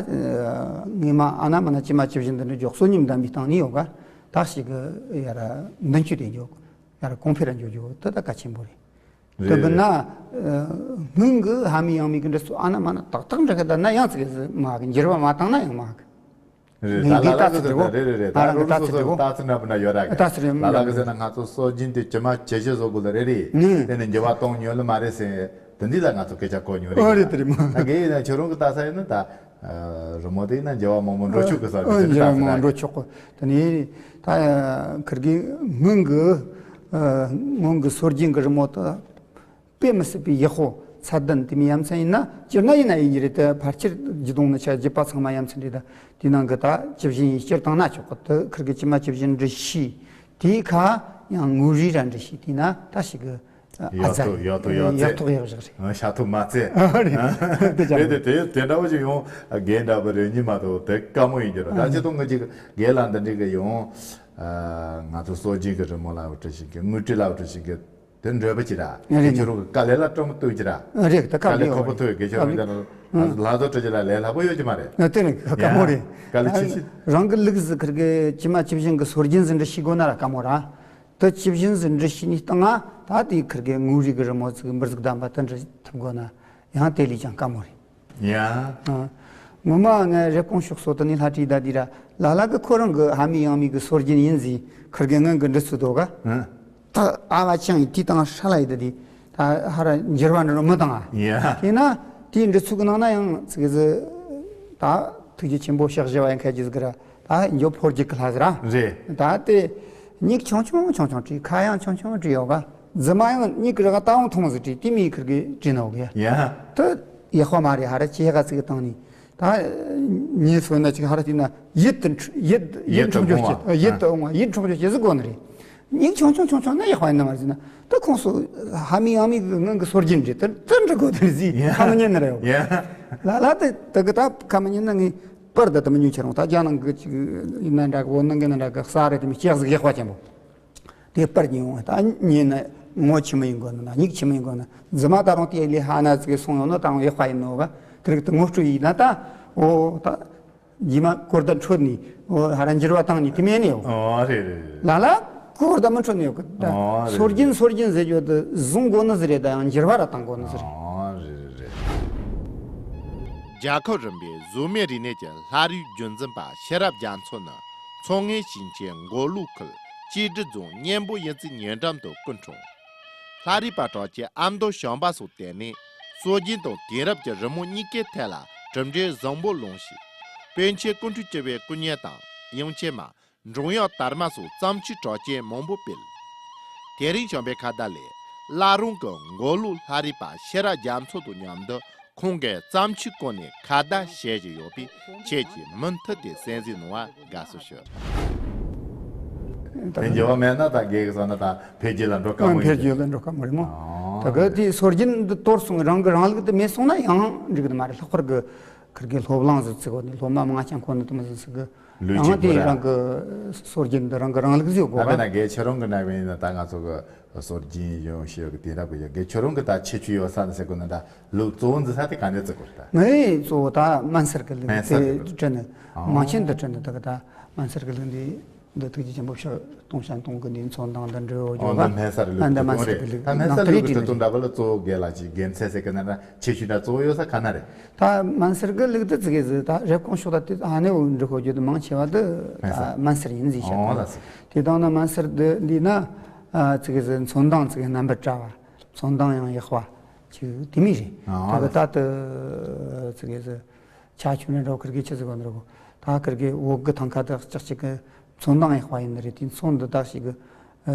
ངེས་མ་ཨ་ན་མ་ན་ཅི་མ་ཅི་བཞིན་དུ་འདྲ་འཇོག་སོ་ཉིམ་འདམ་པའི་སྟེང་ནས་ཡོད་ག། ད་ཞིག་གི་ཡ་ར་མདུན་སྐྱོད་དེ་འཇོག་ཡ་ར་གོང་འཕེལ་ར་འཇོག་རྒྱུ་དེ་ད་གལ་ཆེན་པོ་རེད། དེ་རེད་གི་ན། རེད། སྔོན་གི་ཕ་མེས་ཡང་མེས་ཀྱི་འབྲི་སྲོལ་ཨ་ན་མ་ན་ཏག་ཏག་འདྲ་གི་ད་ན་ཡང་ཙི་གི་ཟི་མ་གི་འགྱུར་བ་མ་བཏང་ན་ཡང་མ་གི། རེད། ངས་ད་འདི་ལ་ལ་ལྟ་གི་ཚུལ་ཟེར་དྲི་བོ། རེད་རེད་རེད། ད་ད་རུ་རུ་ལྟ་སོ་ཚུལ་སོ་དྲི་བོ། ལྟ་ཚུལ་འདྲ་པོ་འདྲ་ཡོད་ར་གི། ལྟ་ཚུལ་རེད། ལ་ལ་གི་ཟེར་ན་ང་ཚོ་སྲོལ་རྒྱུན་དེ་ཇི་མ་ཇི་བཞིན་བཟོ་དགོས་ལ་རེད་རེད། ངས་དེ་ནས་འགྱུར་བ་གཏོང་ཉོ་ལ་མ་རེད་ཟེར། དེ་འདི་ལ་ང་ཚོ་སྐད་ཆ་གོ་ཉོ་རེད། ཨོ་རེད་དེ་རེད་མ། ད་གི་ཡིན་ན་ཁྱོད་རང་གི་ལྟ་ས་ཡིན་ན་ད། རི་མོ་དེ་ཡིན་ན་འགྱུར་བ་མང་པོ་འགྲོ་ཆོག་གི་ས་ཨོ་རེད། འགྱུར་བ་མང་པོ་འགྲོ་ཆོག་གི། དེ་ནས་ད་ཁིར་གི་སྔོན་གི་སྔོན་གི་སྲོལ་རྒྱུན་གི་རི་མོ་དེ། དཔེ་མི་སྲིད་པའི་ཡག་པོ་ཚད་ལྡན་དེ་མོ་ཡ་མཚན་ཡིན་ན། སྤྱིར་ན་ཡིན་ན་ཡིན་གྱི་རེད། དེ་ཕལ་ཆེར་བརྒྱུད་གཏོང་ནི་ཆ་བརྒྱུད་པ་ཚང་མ་ཡ་མཚན་རེད། ད་དེ་ནང་གི་ད་ཇི་བཞིན་ཡིན་སྤྱིར་བཏང་ན་ཆོག་གི། དེ་ཁིར་གི་ཇི་མ་ཇི་བཞིན་འབྲི་ཤེས། དེའི་ཁ་ཡང་ངོ་རིས་ར་འབྲི་ཤེས། དེས་ན་ད་ཞིག་གི་ཨ་ཡག་ཐོག་ཡག་ཐོག་ཡག་ཡག་ཐོག་ཡག་བཞག་རེད། ཤ་ཐུག་མ་ཚད། ཨ་རེད། དེ་ཅང་རེད་དེ་དེ་དེ་འདྲ་བོ་ཞིག་ཡོང་། རྒན་འདྲ་པོ་རེད་ཉིན་མ་གཏོགས་དེ་དཀའ་མོ་ཡིན་གྱི་རེད། ད་ཨ་ཅི་ཐོག་ངོས་ཅིག་རྒན་ལགས་འདི་འདྲ་གི་ཡོང་། ང་ཚོ་སྲོལ་རྒྱུན་གི་རི་མོ་ལ་བྲི་ཤེས་གི། དངོས་བྲིས་ལ་བྲི་ཤེས་གི། དེ་འདྲ་པོ་ཅི་ར། རེད། དགེ་ཆོས་རང་གི་དཀའ་ལས་ལ་སྤྲོ་མོ་ཐུག་ཅི་ར། རེད། ད་དཀའ་ལས་ཁོ་པོ་ཐུག་དགེ་ཆོས་རང་ལ་ལྷ་བཟོ་སྤྲོ་ཅི་ལ་ལས་སླ་པོ་ཡོད་ཀྱི་མ་རེད། དེ་ནི་དཀའ་མོ་རེད། དཀའ་ལས་ཆེ་ཤོས། རང་གི་ལུགས་ཟིག་ཁིར་གི་ཇི་མ་ཇི་བཞིན་གི་སྲོལ་རྒྱུན་ཟིག་འབྲི་ཤེས་དགོས་ན་ར་དཀའ་མོ་ར། དེ་ཇི་བཞིན་ཟིག་འབྲི་ཤེས་ནི་སྟེང་ང་ད་དེ་ཁིར་གི་ངོ་རིས་གི་རི་མོ་ཟིག་འབུར་ཟིག་བདམས་པ་དེ་འབྲི་ཐུབ་དགོས་ན་ཡང་དེ་ལས་ཀྱང་དཀའ་མོ་རེད། ཡ། ཨ། ངོ་མ་ངས་རེབ་གོང་ཕྱོགས་སོ་དེ་ནས་ལྷ་བྲིས་ད་དེ་ར་ལ་ལ་གི་ཁོ་རང་གི་ཕ་མེས་ཡང་མེས་གི་སྲོལ་རྒྱུན་ཡིན་ཟིག་ཁིར་གི་སྔོན་གི་འབྲི་ཚུལ་དོ་ག། ཨ། ད་ཨ་བ་ཅང་ཡིན་དེའི་སྟེང་ཧྲ་ལ་ཡི་ད་དེ་ད་ཧ་ར་འགྱུར་བ་འགྲོ་མི་བཏང་ཨ། ཡ། དེས་ན་དེའི་འབྲི་ཚུལ་གི་ནང་ན་ཡང་ཙི་གི་ཟི་ད་ཐུགས་རྗེ་ཆེན་པོ་ཕྱག་བཞི་བ་ཡང་ཁ་རྗེ་ཟིག་གི་ར་ད་འཇོ་ཕོ་རྒྱུད་གི་ལྷ་ཟིག་ར། རེད། ད་དེ་མིག་ཆུང་ཆུང་ཆུང་ཆུང་བྲིས། ཁ་ཡང་ཆུང་ཆུང་བྲིས་ཡོད་ག། རྫི་མ་ཡང་མིག་གི་ར་ག་ད་འོང་ཐུང་ཟིག་བྲིས། དེ་མོ་ཁིར་གི་བྲིས་ནོ་གི། ཡ། དེ་ཡག་པ་མ་རེད། ཧ་ར་ཅི་ཧ་ག་ཙིག་གི་བཏང་ནི། ད་ངས་སོ་ན་ཅིག་ཧ་ར་དེ་ན་ཡིད་དུ་འཕྲོ་ཡིད་ཡིད་ཡིད་དུ་འཕྲོག་འོང་བ། རྒྱུ་ཡིད་དུ་འོང་བ་ཡིད་འཕྲོག་རྒྱུ་ཅི་ཟིག་དགོས་ནི་རེད། མིག་ཆུང་ཆུང་ཆུང་ཆུང་ན་ཡག་པ་ཡིན་ན་མ་རེད་ཟེར་ན། ད་ཁོང་ཚོ་ཕ་མེས་ཡང་མེས་གི་སྔོན་གི་སྲོལ་རྒྱུན་རེད། དེ་དེ་འདྲ་དགོས་དེ་ཟིག་ཡ། ཁ་མི་ཉན་ནི་རེད། ཡ། ལ་ལ་དེ་དེ་གི་ད་ཁ་མི་ཉན་ན་ངས་པར་དེ་དེ་མི་ཉོ་ཁྱེར་འོང་། ད་རྒྱ་ནང་གི་ཅིག་ཡིན་ན་འདྲ་གི། བོད་ནང་གི་ན་འདྲ་གི་གསར་རེད། དེ་མི་ལྕགས་ཟིག་ཡག་པ་ཆེན་པོ། དེ་པར་ཉོས་འོང་། ད་ཉོས་ན་ངོ་ཆི་མོ་ཡིན་དགོས་ན་ན་མིག་ཆི་མོ་ཡིན་དགོས་ན། རྫི་མ་ད་རུང་དེ་ལས་ཧ་ན་ཙིག་སོང་ཡོང་ན་ད་རུང་ཡག་པ་ཡིན་ནོ་ག། དེ་རིགས་དེ་ངོ་སྤྲོད་ཡིན་ན་ད། འོ་ད་རྗེས་མ་གོ་བརྡ་འཕྲོད་ནི། འོ་ཧ་ར་འགྱུར་བ་བཏང་ནི་དེ་མེད་ནི་ཡོད། ཨོ་རེད་རེད་རེད། ལ་ལ་གོ་བརྡ་མི་འཕྲོད་ནི་ཡོད་གི། ད་ཨོ་རེད་སྲོལ་རྒྱུན་རེད། སྲོལ་རྒྱུན་ཟེར་རྒྱུ་དེ་བཟུང་དགོས་ནི་ཟིག་རེད། ད་ཡང་འགྱུར་བ་ར་བཏང་དགོས་ནི་ཟིག་རེད། ཨོ་རེད་རེད་རེད། རྒྱལ་ཁབ་རིམ་པའི་བཟོ་མའི་རིག་གནས་ཀྱི་ལྷ་རིས་རྒྱུན་འཛིན་པ་ཤེས་རབ་རྒྱ་མཚོ་ནི། མཚོ་སྔོན་ཞིང་ཆེན་མགོ་ལོག་ཁུལ་ཀྱེ་ཀྲི་རྫོང་གཉན་པོ་ཡི་ཙི་ཉེ་འགྲམ་དུ་སྐུ་འཁྲུངས། ལྷ་རིས་པ་གྲགས་ཅན་ཨ་མདོ་བྱམས་པ་སོགས་དེ་ནས་སྲོལ་རྒྱུན་དང་དེང་རབས་ཀྱི་རི་མོ་གཉིས་ཀའི་ཐད་ལ་གྲུབ་འབྲས་བཟང་པོ་ལོངས་ཤིང་། པཎ་ཆེན་ཀོང་སྤྲུལ་བཅུ་པའི་སྐུ་བརྙན་དང་། དབྱངས་ཅན་མ། འབྲོང་གཡོག་དར་མ་སོགས་བརྩམས་ཆོས་གྲགས་ཅན་མང་པོ་སྤེལ། དེ་རིང་བྱམས་པའི་ཁ་བརྡ་ལས་བླ་རུང་གི་མགོ་ལོག་ལྷ་རིས་པ་ཤེས་རབ་རྒྱ་མཚོ་དང་མཉམ་དུ་ཁོང་གི་བརྩམས་ཆོས་སྐོར་ནས་ཁ་བརྡ་བྱེད་བཞིན་ཡོད་པས། ཁྱེད་ཀྱིས་མུ་མཐུད་དེ་གསན་གཟིགས་གནང་བར་དགའ་བསུ་ཞུ། དེ་འགྱུར་བ་མེད་ན་ད་རྒས་གི་སོང་ན་ད་འཕེལ་རྒྱས་ལ་འགྲོ་དཀའ་མོ་ཡིན། འཕེལ་རྒྱས་ལ་འགྲོ་དཀའ་མོ་རེད་མོ། ཨོ། ད་ག་དེ་སྲོལ་རྒྱུན་འདི་གཏོར་སོང་། རང་གི་རང་ལུགས་དེ་མེད་སོང་ན་ཡང་འགྲིག་གི་མ་རེད། ལྷག་པར་གི་ཁིར་གི་སློབ་གླིང་ཟིག་བརྩི་གོ་ནི། སློབ་མ་མང་ཆེན་ཁོ་ན་དུ་མ་ཟིག་ཟིག་གི། ལུས་ཡང་ཅིག་དེ་དགོས་ར། རང་གི་སྲོལ་རྒྱུན་འདི་རང་གི་རང་ལུགས་ཟིག་ཡོད་དགོས་ད་དཔེར་ན་ག། རྒན་ཁྱེད་རང་གི་ནང་བཞིན་ཡིན་ན་ད་ང་ཚོ་གི་སྲོལ་རྒྱུན་ཡོད་ཤེས་ཀྱི་དེང་རབས་ཀྱི་ཡོད། རྒན་ཁྱེད་རང་གི་ད་ཁྱད་ཆོས་ཡོད་ས་ནི་ཟེར་དགོས་ན་ད་ལུགས་གཙོ་བོ་འཛིན་ས་དེ་ག་འདྲ་བརྩི་དགོས་རེད་ད། ངའི་གཙོ་བོ་ད་སྨན་གསར་གི་ལུགས་སྨན་གསར་གི་དེ་ལུགས། བྲིས་ནི། ཨོ། མང་ཆེན་དུ་བྲིས་ནི་ད་གི་ད་སྨན་གསར་གི་ལུགས་འདི་འདི་ཐུགས་རྗེ་ཆེན་པོ་ཕྱག་སྟོང་ཞལ་སྟོང་གི་འདི་མཚོན་དང་འདི་འབྲི་འོ་ཨོ་ཇོ་ག། འདི་སྨན་གསར་གི་ཨ་ལུགས་འདི་སྨན་གསར་གི་ལུགས། ད་སྨན་གསར་གི་ལུགས་ཀྱི་བྲིས་དོན་འདྲ་པོ་ལ་གཙོ་བོ་རྒན་ལགས་ཀྱི་དགེ་མཚན་ཟེར་གི་ན་ད་ཁྱད་ཆོས་འདྲ་གཙོ་བོ་ཡོད་ས་ག་ན་རེད། ད་སྨན་གསར་གི་ལུགས་དེ་ཙི་གེ་ཟིག་ད་རེབ་གོང་ཕྱོགས་ད་དེ་ཨ་ནེ་འོ་འབྲི་ཤོག་རྒྱུ་དེ་མང་ཆེ་བ་དེ་ད་སྨན་གསར་ཡིན་ཟིག་བཤད་གི་ན། ཨོ་ལགས་སོ། དེ་དང་ན་སྨན་གསར་འདི་འདི་ན་ཨ་ཙི་གེ་ཟིག་མཚོན་དང་ཙི་གེ་རྣམ་པར་བཀྲ་བ། མཚོན་དང་ཡང་ཡག་པ་ཅིག་དེ་མོ་རེད། ཨོ་ད་གི་ལགས་སོ། ད་དེ་ཙི་གེ་ཟིག་ཆ་ཆུ་ནས་འགྲོ་ཁིར་གི་ཆི་ཟིག་གོ་འདྲ་གོ། ད་ཁིར་གི་འོག་གི་ཐང་ཁ་དེ་ལྕགས་ཅིག་གི་མཚོན་དང་ཡག་པ་ཡིན་ནི་རེད། དེ་མཚོན་འདི་དག་ཞིག་གི་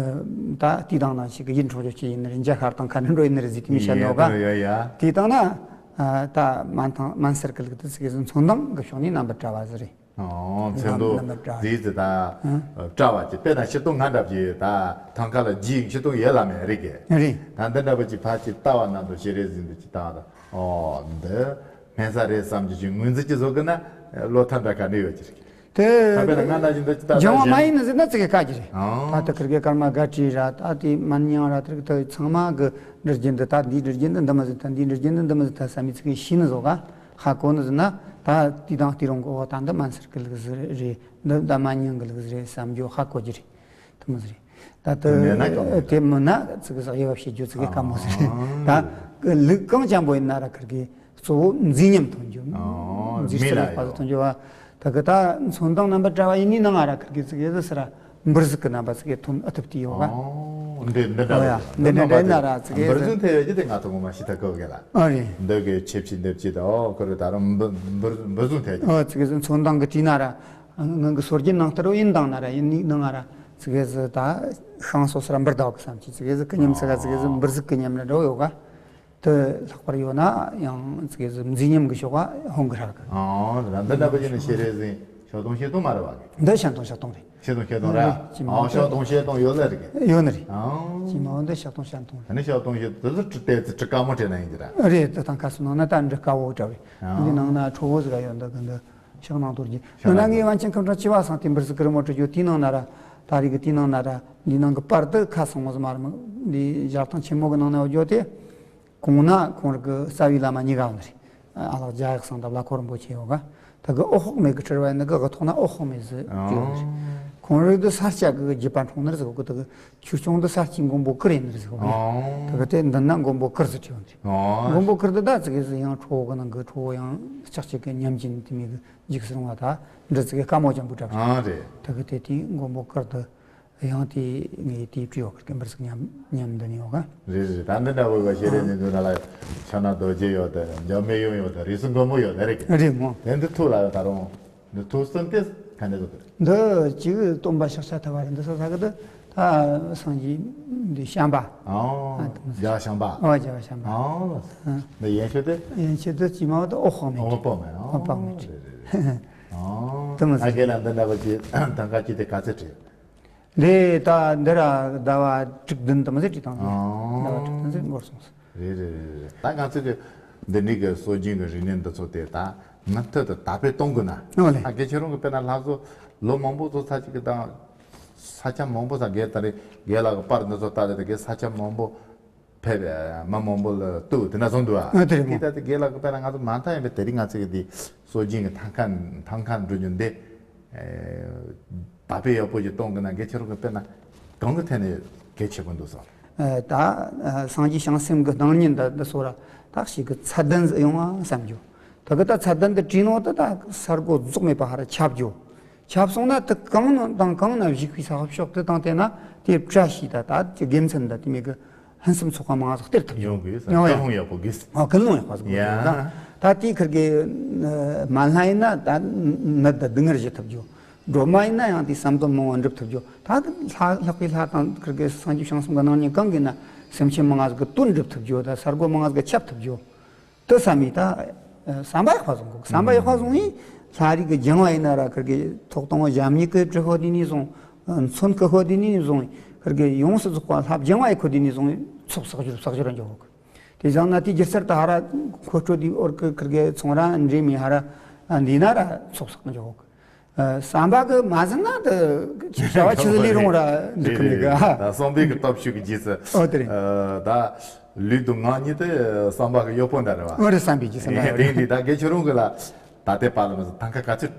ད་དེ་དང་ན་ཞིག་གི་ཡིད་འཕྲོག་རྒྱུ་ཅིག་ཡིན་ནི་རེད། འཇའ་ཤར་དང་ཁ་ནས་འགྲོ་ཡིན་ནི་རེད་ཟིག་དེ་མོ་བཤད་ནོ་ག། ཡ་ཡ། དེ་དང་ན་ད་སྨན་ཐང་སྨན་གསར་གི་ལུགས་དེ་ཙི་གེ་ཟིག་མཚོན་དང་གི་ཕྱོགས་ནས་རྣམ་པར་བཀྲ་བ་ཟིག་རེད། ཨོ། མཚན་ཐོ་རྣམ་པར་བཀྲ་བ་རྫིས་ཟེར་ད་ཨ་བཀྲ་བ་ཅིག་དཔེར་ན་ཤིང་སྡོང་ང་འདྲ་བ་ཅིག་ད་ཐང་ཁ་ལ་རྫིས་ཤིང་སྡོང་ཡོད་ལ་མེད་རེད་གི། རེད། ད་འདི་འདྲ་བ་ཅིག་ཕར་ཅིག་ལྟ་བ་ན་དོ་ཤེས་རེ་ཟིན་དུ་ཅིག་ལྟ་བ་ད་ཨོ་འདི་སྨན་ས་རེད་བསམ་གྱི་ཅིག་ངོས་འཛིན་ཅིག་བཟོ་གི་ན་བློ་ཐབས་འདྲ་ག་ནས་ཡོད་ཀྱི་རེད། དེ་ད་དཔེར་ན་ང་ན་བཞིན་དུ་ཅིག་ད་སྦྱང་བ་མ་ཡིན་ནི་ཟེར་ན་ཙི་གེ་དཀའ་གི་རེད། ཨོ་ད་ལྟ་ཁིར་གེ་ཀརྨ་དགའ་བྲིས་ར་ད་དེ་མན་ཉང་ར་དེ་རིགས་ད་ཚང་མ་གི་འབྲི་རྒྱུ་འདི་ད་འདིའི་འབྲི་རྒྱུ་འདི་འདི་མ་ཟེར་ད་འདིའི་འབྲི་རྒྱུ་འདི་འདི་མ་ཟེར་ད་བསམ་མི་ཙི་གེ་ཤེས་ནི་བཟོ་ག་ཧ་གོ་ནི་ཟེར་ན་ད་དེ་དང་དེ་རུང་གི་འོ་ད་འདི་མན་སར་གི་ལུགས་ཟིག་རེད། འདི་ད་མན་ཉང་གི་ལུགས་ཟིག་རེད་བསམ་རྒྱུ་ཧ་གོ་རྒྱུ་རེད། དེ་མོ་ཟིག་རེད། ད་དེ་མེད་ན་ཀྱང་མེད་དེ་མིན་ན་ཙི་གེ་ཟིག་དབྱེ་བ་ཕྱེ་རྒྱུ་ཙི་གེ་དཀའ་མོ་ཟིག་རེད། ད་ལུགས་གང་འཇམ་པོ་ཡིན་ན་ར་ཁིར་གི་གཙོ་བོ་མཛེས་ཉམས་ཐོན་རྒྱུ། ཨོ་མཛེས་མི་ལ་སྤྲོས་ཡོད་པ་ཡོད། ཐོན་རྒྱུ་བ། ད་གི་ད་མཚོན་དང་རྣམ་པར་བཀྲ་བ་ཡིན་ནི་ནང་ང་ར་ཁིར་གི་ཙི་གེ་ཟིག་སི་ར་འབུར་ཟིག་གི་རྣམ་པ་ཙི་གེ་ཐོན་ཨ་ཐུབ་དེ་ཡོད་ག་ཨོ་འདི་འདི་འདྲ་ཨོ་ཡ་འདི་འདྲ་འདྲ་ཡིན་ན་ར་ཙི་གེ་འབུར་ཟིག་ཟུང་ཐེབས་ཡོད་ཀྱི་དེ་ང་ཚོ་ངོ་མ་ཤི་ཐ་ཀོ་གི་ལ། ཨ་རེད། འདི་གི་ཆེ་ཕྱི་འདེབས་ཀྱི་ད་ཨོ་ཁོ་རེ་ད་རུང་འབུར་འབུར་འབུར་ཟུང་ཐེབས་ཀྱི། ཨོ་ཙི་གེ་ཟིག་མཚོན་དང་གི་བྲིས་ན་ར་ངང་གི་སོར་གྱི་ནང་ལྟར་ཡིན་དང་ན་ར་ཡིན་ནི་ནང་ང་ར་ཙི་གེ་ཟིག་ད་ཤིང་སོ་སི་ར་འབུར་ཟླ་བ་གི་བསམ་གྱི་ཙི་གེ་ཟིག་གི་ཉམས་ཙི་ག་ཙི་གེ་ཟིག་འབུར་ཟིག་གི་ཉམས་ར་འགྲོ་ཡོད་ག་དེ་ལྷག་པར་ཡོད་ན་ཡང་ཙི་གེ་ཟིག་མཛེས་ཉམས་ཀྱི་ཕྱོགས་ཀ་ཧོན་གི་རག་གི། ཨོ་ད་འདི་འདྲ་པོ་ཡིན་ན་ཤེས་རེ་ཟིན་ཤོག་དུང་ཤེས་དུང་མ་རེད་བ་གི། འདི་ཤ་དུང་ཤ་དུང་རེད། ཤེས་དུང་ཤེས་དུང་ར། ཨོ་ཤོག་དུང་ཤེས་དུང་ཡོད་ལ་རེད་གི། ཡོད་ནི་རེད། ཨོ་ཅི་མ་འོ་འདི་ཤ་དུང་ཤ་དུང་རེད། ཨ་ནི་ཤོག་དུང་ཤེས་དུང་དེ་ཚོ་ཏྲི་ཏེ་ཙི་ཏྲི་དཀའ་མོ་བྲེ་ན་ཡིན་གི་ར། རེད། དེ་དང་ཁ་སུ་ནང་ན་ད་འདྲི་དཀའ་བོ་འདྲ་རེད། འདི་ནང་ན་ཁྲོ་བོ་ཟིག་ཡོད་འདི་གི་འདི་ཤག་ནང་དོར་གྱི་ཤག་ནང་ན་ངའི་དོར་གྱི་པཎ་ཆེན་སྐུ་ཕྲེང་བཅུ་པ་སང་དེ་འབུར་ཟིག་གི་རི་མོ་བྲི་རྒྱུ་དེའི་ནང་ན་ར་ད་རེས་གི་དེའི་ནང་ན་ར་འདི་ནང་གི་པར་དུ་ཁ་སང་མོ་ཟིག་མ་རེད་མོ། འདི་ཞག་ཐང་ཆེན་མོ་གི་ནང་ན་ཡོད་རྒྱུ་དེ། གོང་ན་ཁོང་རང་གི་རྩ་བའི་བླ་མ་གཉིས་ཀ་ཡོད་ནི་རེད། ཨ་ལགས་རྒྱ་ཡག་སང་དང་བླ་ཁོ་རིན་པོ་ཆེ་ཡོད་ག་ད་གི་ཨོ་ཧོག་མེ་གི་ཁྲིར་བ་ནི་གི་གི་ཐོག་ན་ཨོ་ཧོག་མེ་ཟི་ཡོད་ནི་རེད། ཁོང་རང་གི་ས་སྐྱ་གི་རྒྱུད་པ་འཁྲུངས་ནི་རེད་ཟེར་གི་ད་གི་ཆོས་སྐྱོང་འདི་ས་སྐྱའི་མགོན་པོ་གུར་ཡིན་ནི་རེད་ཟེར་གི་ད་གི་དེ་འདི་ན་མགོན་པོ་གུར་ཟི་ཁྲི་ཡོད་ནི་རེད། མགོན་པོ་གུར་འདི་ད་ཙི་གི་ཟི་ཡང་ཁྲོ་བོ་གི་ནང་གི་ཁྲོ་བོ་ཡང་ལྕགས་ཀྱི་གི་ཉམས་ཀྱི་ནི་དེ་མེ་གི་འཇིགས་སུ་རུང་བ་ད་འདི་ཙི་གི་དཀའ་མོ་ཅན་པོ་འདྲ་རེད། ད་གི་དེ་དེའི་མགོན་པོ་གུར་འདི། ཡང་དེ་ངས་དེའི་སྤྲེའུ་ཁུར་གི་འབུར་ཟིག་ཉམས་ཉམས་འདི་ནས་ཡོད་ག་རེད་རེད། ད་འདི་འདྲ་བོ་བ་ཤེས་རེ་ནས་འདུག་ན་ལ་ཕྱག་ན་རྡོ་རྗེ་ཡོད་དེ་འཇམ་མེ་ཡུམ་ཡོད་དེ་རིགས་གསུམ་མགོན་པོ་ཡོད་དེ་རེད་གི། རེད་མོ། དེ་འདི་ཐུགས་ལ་ཡོད་ད་རུང་འདི་ཐུགས་གསུམ་དེ་ག་འདྲ་ཟེར་གི་རེད། འདི་གཅིག་སྟོན་པ་ཤཱཀྱ་ཐུབ་པ་རེད། འདི་ས་ས་གི་འདི་ད་སངས་རྒྱས་འདི་བྱམས་པ། ཨོ་ཨ་དེ་མོ་ཟེར། རྒྱལ་བ་བྱམས་པ། ཨོ་རྒྱལ་བ་བྱམས་པ། ཨོ་ཨ་འདི་ཡན་ཆད་དེ། ཡན་ཆད་དེ་ཅི་མ་བ་དེ་ཨོ་ཧོ་མེ་ཨོ་རེད། པོ་མེ་ཨོ་ཨོ་པོ་མེ་རེད། རེད་རེད་རེད། ཨོ་དེ་མོ་ཨ་ཟེར། གེ་ལ་འདི་འདྲ་བ་ཅིག་ད་ག་ཅིག་དེ་ག་ཚོད་བྲིས། འདི་ད་འདི་ར་ཟླ་བ་དྲུག་བདུན་དུ་མ་ཟད་བྲིས་བཏང་ཟིན། ཨང་། ཟླ་བ་དྲུག་བདུན་ཟིན་འགོར་སོང་ཟིན། རེད་རེད་རེད་རེད། ད་ང་ཚོ་གི་འདི་འདྲའི་གི་སྲོལ་རྒྱུན་གི་རིག་གནས་འདི་ཚོ་དེ་ད་མུ་མཐུད་དུ་དར་སྤེལ་གཏོང་དགོས་ན། ཨོ་ལེ། ད་གལ་ཆེ་རུང་གི་དཔེར་ན་ལྷ་བཟོ་ལོ་མང་པོ་བཟོ་ཚར་ཅིག་གི་དང་ས་ཆ་མང་པོ་ས་རྒན་ད་རེས་རྒན་ལགས་གི་པར་འདི་ཚོ་ལྟ་དེ་ད་གི་ས་ཆ་མང་པོ། ཕེབས་མི་མང་པོ་ལ་གཏུག་དེ་འདྲ་སོང་འདུག་ཨ། ཨ་དེ་རེད་མོ། དེ་ལྟ་དེ་རྒན་ལགས་ཀྱི་དཔེར་ན་ང་ཚོ་མ་མཐའ་ཡིན་པའི་དེ་རིང་ང་ཚོ་གི་དེ་སྲོལ་རྒྱུན་གྱི་ཐང་ཀ་ཐང་ཀ་འགྲོ་རྒྱུ་འདི་དར་སྤེལ་ཡག་པོ་ཞིག་གཏོང་དགོས་ན་གལ་ཆེ་རུང་གི་དཔེར་ན་གང་གི་ཐད་ནས་གལ་ཆེ་པོ་འདུག་སོང་། ད་སངས་རྒྱས་བྱང་སེམས་ཀྱི་སྣང་བརྙན་འདི་འདི་སོགས་ར་ད་ཞིག་གི་ཚད་ལྡན་ཟིག་ཡོང་ང་བསམ་རྒྱུ། ད་གི་ད་ཚད་ལྡན་འདི་བྲིས་ནོ་ད་ད་ས་སྒོ་རྫོགས་མེད་པ་ཧ་ར་ཁྱབ་རྒྱུ། ཁྱབ་སོང་ན་དེ་གང་ན་དང་གང་ན་བཞུགས་པའི་ས་ཕྱོགས་དེ་དང་དེ་ན་དེ་བཀྲ་ཤིས་ད་ད་དེ་དགེ་མཚན་ད་དེ་མི་གི་ཕུན་སུམ་ཚོགས་པ་མང་ང་ཟིག་སྟེར་ཐུབ་ཡོང་གི་ཡོད་ས་ཡོང་ཡ་ཀུན་སློང་ཡག་པོ་གིས། ཨ་ཀུན་སློང་ཡག་པ་ཟིག་ཡ། ད་ད་དེ་ཁིར་གི་མ་ལྷ་ཡིན་ན་ད་ནད་ད་སྡུག་བསྔལ་ཞི་ཐུབ་རྒྱུ། སྒྲོལ་མ་ཡིན་ན་ཡང་དེ་བསམ་དོན་མང་བོ་འགྲུབ་ཐུབ་རྒྱུ། ད་ལྷ་ལྷག་པའི་ལྷ་དང་ཁིར་གི་སངས་རྒྱས་བྱང་སེམས་ཀྱི་སྣང་བརྙན་གང་གི་ན་སེམས་ཅན་མང་ང་ཟིག་གི་དོན་འགྲུབ་ཐུབ་རྒྱུ། ད་ས་སྒོ་མང་ང་ཟིག་གི་ཁྱབ་ཐུབ་རྒྱུ། དེ་བསམ་ཡིན་ད། བསམ་པ་ཡག་པ་བཟུང་དགོས། བསམ་པ་ཡག་པ་བཟུང་ཡིན། ལྷ་རིགས་ཀྱི་སྦྱང་བ་ཡིན་ན་ར་ཁིར་གི་ཐོག་དང་པོ་ཞབས་གཉིས་ཀྱི་དྲི་ཤོ་དེ་ནས་བཟུང་། མཚོན་ཀྱི་ཤོ་དེ་ནས་བཟུང་། ཁིར་གི་ཡོངས་སུ་རྫོགས་པ་ལྷ་སྦྱང་བ་ཡི་ཁོ་དེ་ནས་བཟུང་ཚོགས་བསགས་རྒྱུར་བསགས་རྒྱུར་འཇོག་དགོས། དེ་བཞག་ན་དེ་སྒྱུ་རྩལ་དུ་ཧ་ར་མཁོ་སྤྲོད་དེ་འོར་ཀི་ཁིར་གི་ཚོང་ར་འདྲེས་མི་ཧ་ར་འདི་ན་ར་ཚོགས་བསགས་འཇོག་དགོས། བསམ་པ་གི་མ་ཟིན་ན་དེ་བྱ་བ་ཆི་ཟིག་ལས་རུང་ར་འགྲིག་གི་མེད་གི། ད་བསམ་པའི་གི་སྟོབས་ཤུགས་ཀྱི་རྗེས་སུ། ཨོ་དེ་རེད། ད་ལུས་དང་ངག་གཉིས་དེ་བསམ་པ་གི་གཡོ་སྤུ་འདྲ་རེད་བ། ཨོ་རེད་བསམ་པའི་རྗེས་སུ་འདྲ་རེད། དེ་འདི་ད་གལ་ཆེ་རུང་གི་ལ་ད་ལྟའི་བར་ལ་མ་ཟིན་ཐང་ཀ་ག་ཚོད་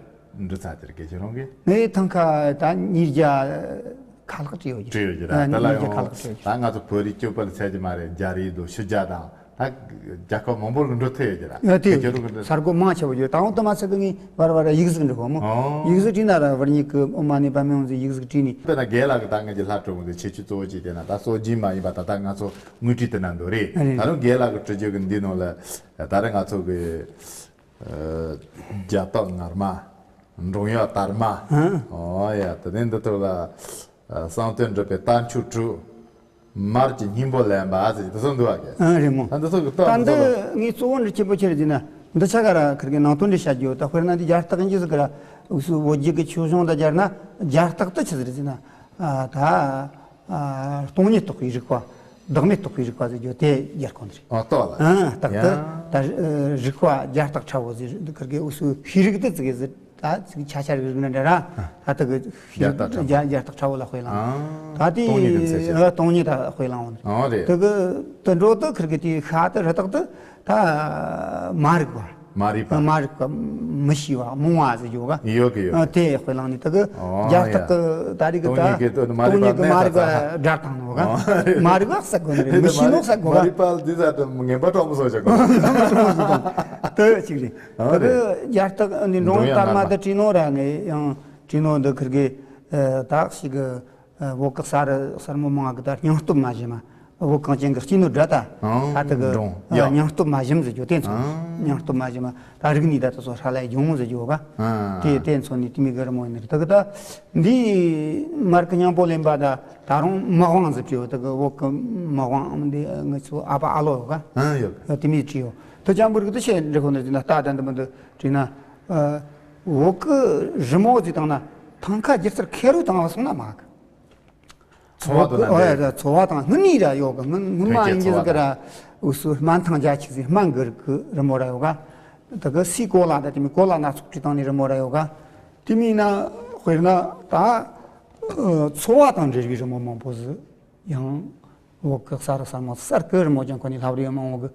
འགྲོ་ཚར་དེ་རེད་གལ་ཆེ་རུང་གི། ངའི་ཐང་ཀ་ད་ཉིས་བརྒྱ་ཁ་ལྷག་བྲིས་ཡོད་ཀྱི་བྲིས་ཡོད་ཀྱི་ར། ད་ལ་ཉིས་བརྒྱ་ཡང་ཁ་ལྷག་བྲིས་ཡོད་ཀྱི། ད་ང་ཚོ་བོད་རིགས་སྐྱོ་པོ་ལ་ཚད་ཀྱི་མ་རེད། རྒྱ་རིགས་དང་ཕྱི་རྒྱལ་དང་། ད་རྒྱལ་ཁབ་མང་པོར་འགྲོ་ཐུབ་ཡོད་ཀྱི་ར། ཡོད་དེ་ཁྱེད་ཚོ་གི་འདི་ས་སྒོ་མང་ཆེ་བོ་ཡོད། ད་འོང་དུ་མ་ཚད་གི་ངས་བར་བར་ཡིག་གཟུགས་འབྲི་གོ་མོ། ཨོ། ཡིག་གཟུགས་བྲིས་ན་ར་བར་ཉིད་ཀྱི་ཨོཾ་མ་ཎི་པདྨེ་ཧཱུྃ་ཟེར་ཡིག་གཟུགས་བྲིས་ནས། དཔེར་ན་རྒན་ལགས་ཀྱི་ད་ངེད་ཀྱི་ལྷ་སྤྲོ་བོ་འདི་ཁྱད་ཆོས་གཙོ་བོ་གཅིག་དེ་ན་ད་སྲོལ་རྒྱུན་མ་ཡིན་པ་ད་ལྟ་ང་ཚོ་དངོས་བྲིས་དེ་ན་འདུག་རེད། ཨ་རེད། ད་རུང་རྒན་ལགས་ཀྱི་བྲི་རྒྱུ་གི་འདི་ནང་ལ་ད་རེས་ང་ཚོ་གི་རྒྱ་སྟག་ངར་མ། འབྲོང་གཡག་དར་མ། ཨང་། ཨོ་ཡ་དེ་ནས་འདི་ཐོག་ལ་གསང་སྟེ་འགྲུབ་པའི་རྟ་མཆོག་དྲུག་མར་གྱི་སྙིང་པོ་ལེན་པ་ཟེར་གྱི་དེ་ཚོ་འདུག་བ་གི། ཨ་རེད་མོ། ད་འདི་ཚོ་གི་ད་ད་འདི་ངས་གཙོ་བོ་འདྲི་ཆེ་པོ་ཆེར་བྱས་ན་འདི་ཆ་ག་ར་ཁིར་གི་ནང་དོན་འདྲི་བྱ་རྒྱུ་ད་དཔེར་ན་འདི་རྒྱ་སྟག་ཡིན་གྱི་ཟིག་གི་ར་ འུ་ཚོའི་བོད་བརྒྱུད་ཀྱི་ཆོས་གཞུང་དང་སྦྱར་ན་རྒྱ་སྟག་ཏུ་ཆི་ཟིག་རེད་ཟེར་ན། ཨ། ད། ཨ། སྟོང་ཉིད་རྟོགས་པའི་རིག་པ། བདག་མེད་རྟོགས་པའི་རིག་པ་ཟེར་རྒྱུ་དེ་སྦྱར་གོ་ནི་རེད། ཨ། རྟོགས་ལ། ཨ། རྟག་ཏུ། ཡ། ད། ཨ། རིག་པ་རྒྱ་སྟག་ཁྲ་བོ་ཟེར་གི་འུ་ཚོའི་ཤེས་རིག་དེ་ཙི་གེ་ཟིག་ད་ཅིག་ཆ་ཆ་རིག་རིག་ན་འདྲ་ར། ད་དེ་གི་རྒྱ་སྟག་ཁྲ་བོ། རྒྱ་རྒྱ་སྟག་ཁྲ་བོ་ལ་དཔེ་བླངས། ཨ། ད་དེ་སྟོང་ཉིད་ཡིན་ཟེར་ཞིག་ཨ། སྟོང་ཉིད་ད་དཔེ་བླངས་འོང་། ཨ། རེད། དེ་གི་དེ་འགྲོ་དུ་ཁིར་གི་དེ་ཤ་དེ་རི་དྭགས་དེ་ད་མ་རིག་པ། མ་རིག་པ། མ་རིག་པ། མི་ཤེས་པ། རྨོངས་པ་ཟེར་རྒྱུ་ག་ཡོད་གི་ཡོད། ཨ། དེ་དཔེ་བླངས་ནས་དེ་གི་ཨོ་རྒྱ་སྟག་ཡ། གི་ད་རིག་གི་ད་སྟོང་ཉིད་ཀྱི་དེ་མ་རིག་པ་སྟོང་ཉིད་གི་མ་རིག་པ་མེད་ས་དགར་བཏང་ནོ་ག་ཨོ། མ་རིག་པ་བསལ་དགོས་ནི་རེད། མི་ཤེས་ནོ་བསལ་དགོས་ག་མ་རིག་པ་འདི་ཟ་དུ་ངན་པ་གྲོགས་མོ་བཟོ་བྱ་དགོས། དེ་གཅིག་རེད། ཨ། དེ་རེད། རྒྱ་སྟག་ནི་འབྲོང་འབྲོང་ཡང་དར་མ་ནར་མ། དེ་བྲིས་ནོ་ར། ངས་ཡང་བྲིས་ནོ་འདི་ཁིར་གི་ཨ། ད་ཞིག་གི་ཨ། བོད་གི་གསར་གསར་མོ་མང་གི་ད་སྙིང་སྟོབས་མ་ཞུམ་མ། བོད་གངས་ཅན་གི་སྐྱེས་ནོ་འདྲ་ད། ཨང་། ད་དེ་གི་འབྲོང་། ཨ། ཡ། སྙིང་སྟོབས་མ་ཞུམ་ཟེར་རྒྱུ་དེ་ཚོ། ཨང་། སྙིང་སྟོབས་མ་ཞུམ་མ་ད་རིག་ནི་ད་དེ་ཚོ་ཧྲ་ལ་ཡོང་ཟེར་རྒྱུ་ག་ཨ། དེ་དེ་ཚོ་ནི་དེ་མི་གི་རི་མོ་ཡིན་ནི་རེད། དེ་གི་ད་འདི་མར་གི་སྙིང་པོ་ལེན་པ་ད་ད་རུང་མི་དབང་ཟེར་རྒྱུ། དེ་གི་བོད་གི་མི་དབང་འདི་ངི་ཚོ་ཨ་ཕ་ཨ་ལོ་ཡོད་ག་ཨ། ཡོད་གི་དེ་མི་བྲིས་ཡོད། དེ་ཅང་པོ་རིག་དེ་ཆེ་འདྲི་ཁོ་ན་ཟེར་ན་ད་ད་འདི་མི་འདི་བྲིས་ན། ཨ། བོད་གི་རི་མོ་ཟེར་བཏང་ན་ཐང་ཁ་སྒྱུ་རྩལ་ཁེ་རུ་བཏང་བ་སོང་ན་མ་གི་འཚོ་བ་དང་ན། འོ་འདྲ། ཡ། འཚོ་བ་དང་སྔོན་ནས་ར་ཡོད་གི་སྔོན་སྔོན་མ་ཐོན་སྐྱེད་ཡིན་གྱི་འཚོ་བ་ཟིག་གི་ར། དང་། འུ་ཚོ་སྨན་ཐང་རྒྱ་ཆེ་ཟིག་སྨན་གི་རིགས་གི་རི་མོ་ར་ཡོད་ག་དེ་གི་སའི་གོ་ལ་ད་དེ་མི་གོ་ལ་སྣ་ཚོགས་བྲིས་བཏང་ནི་རི་མོ་ར་ཡོད་ག་དེ་མིན་ན་དཔེར་ན་ད་འཚོ་བ་དང་འབྲེལ་བའི་རི་མོ་མང་པོ་ཟིག་ཡང་བོད་གི་གསར་གསར་མ་གསར་གི་རི་མོ་ཅན་ཁོ་ནི་ལྷ་བྲིས་མང་བོ་གི་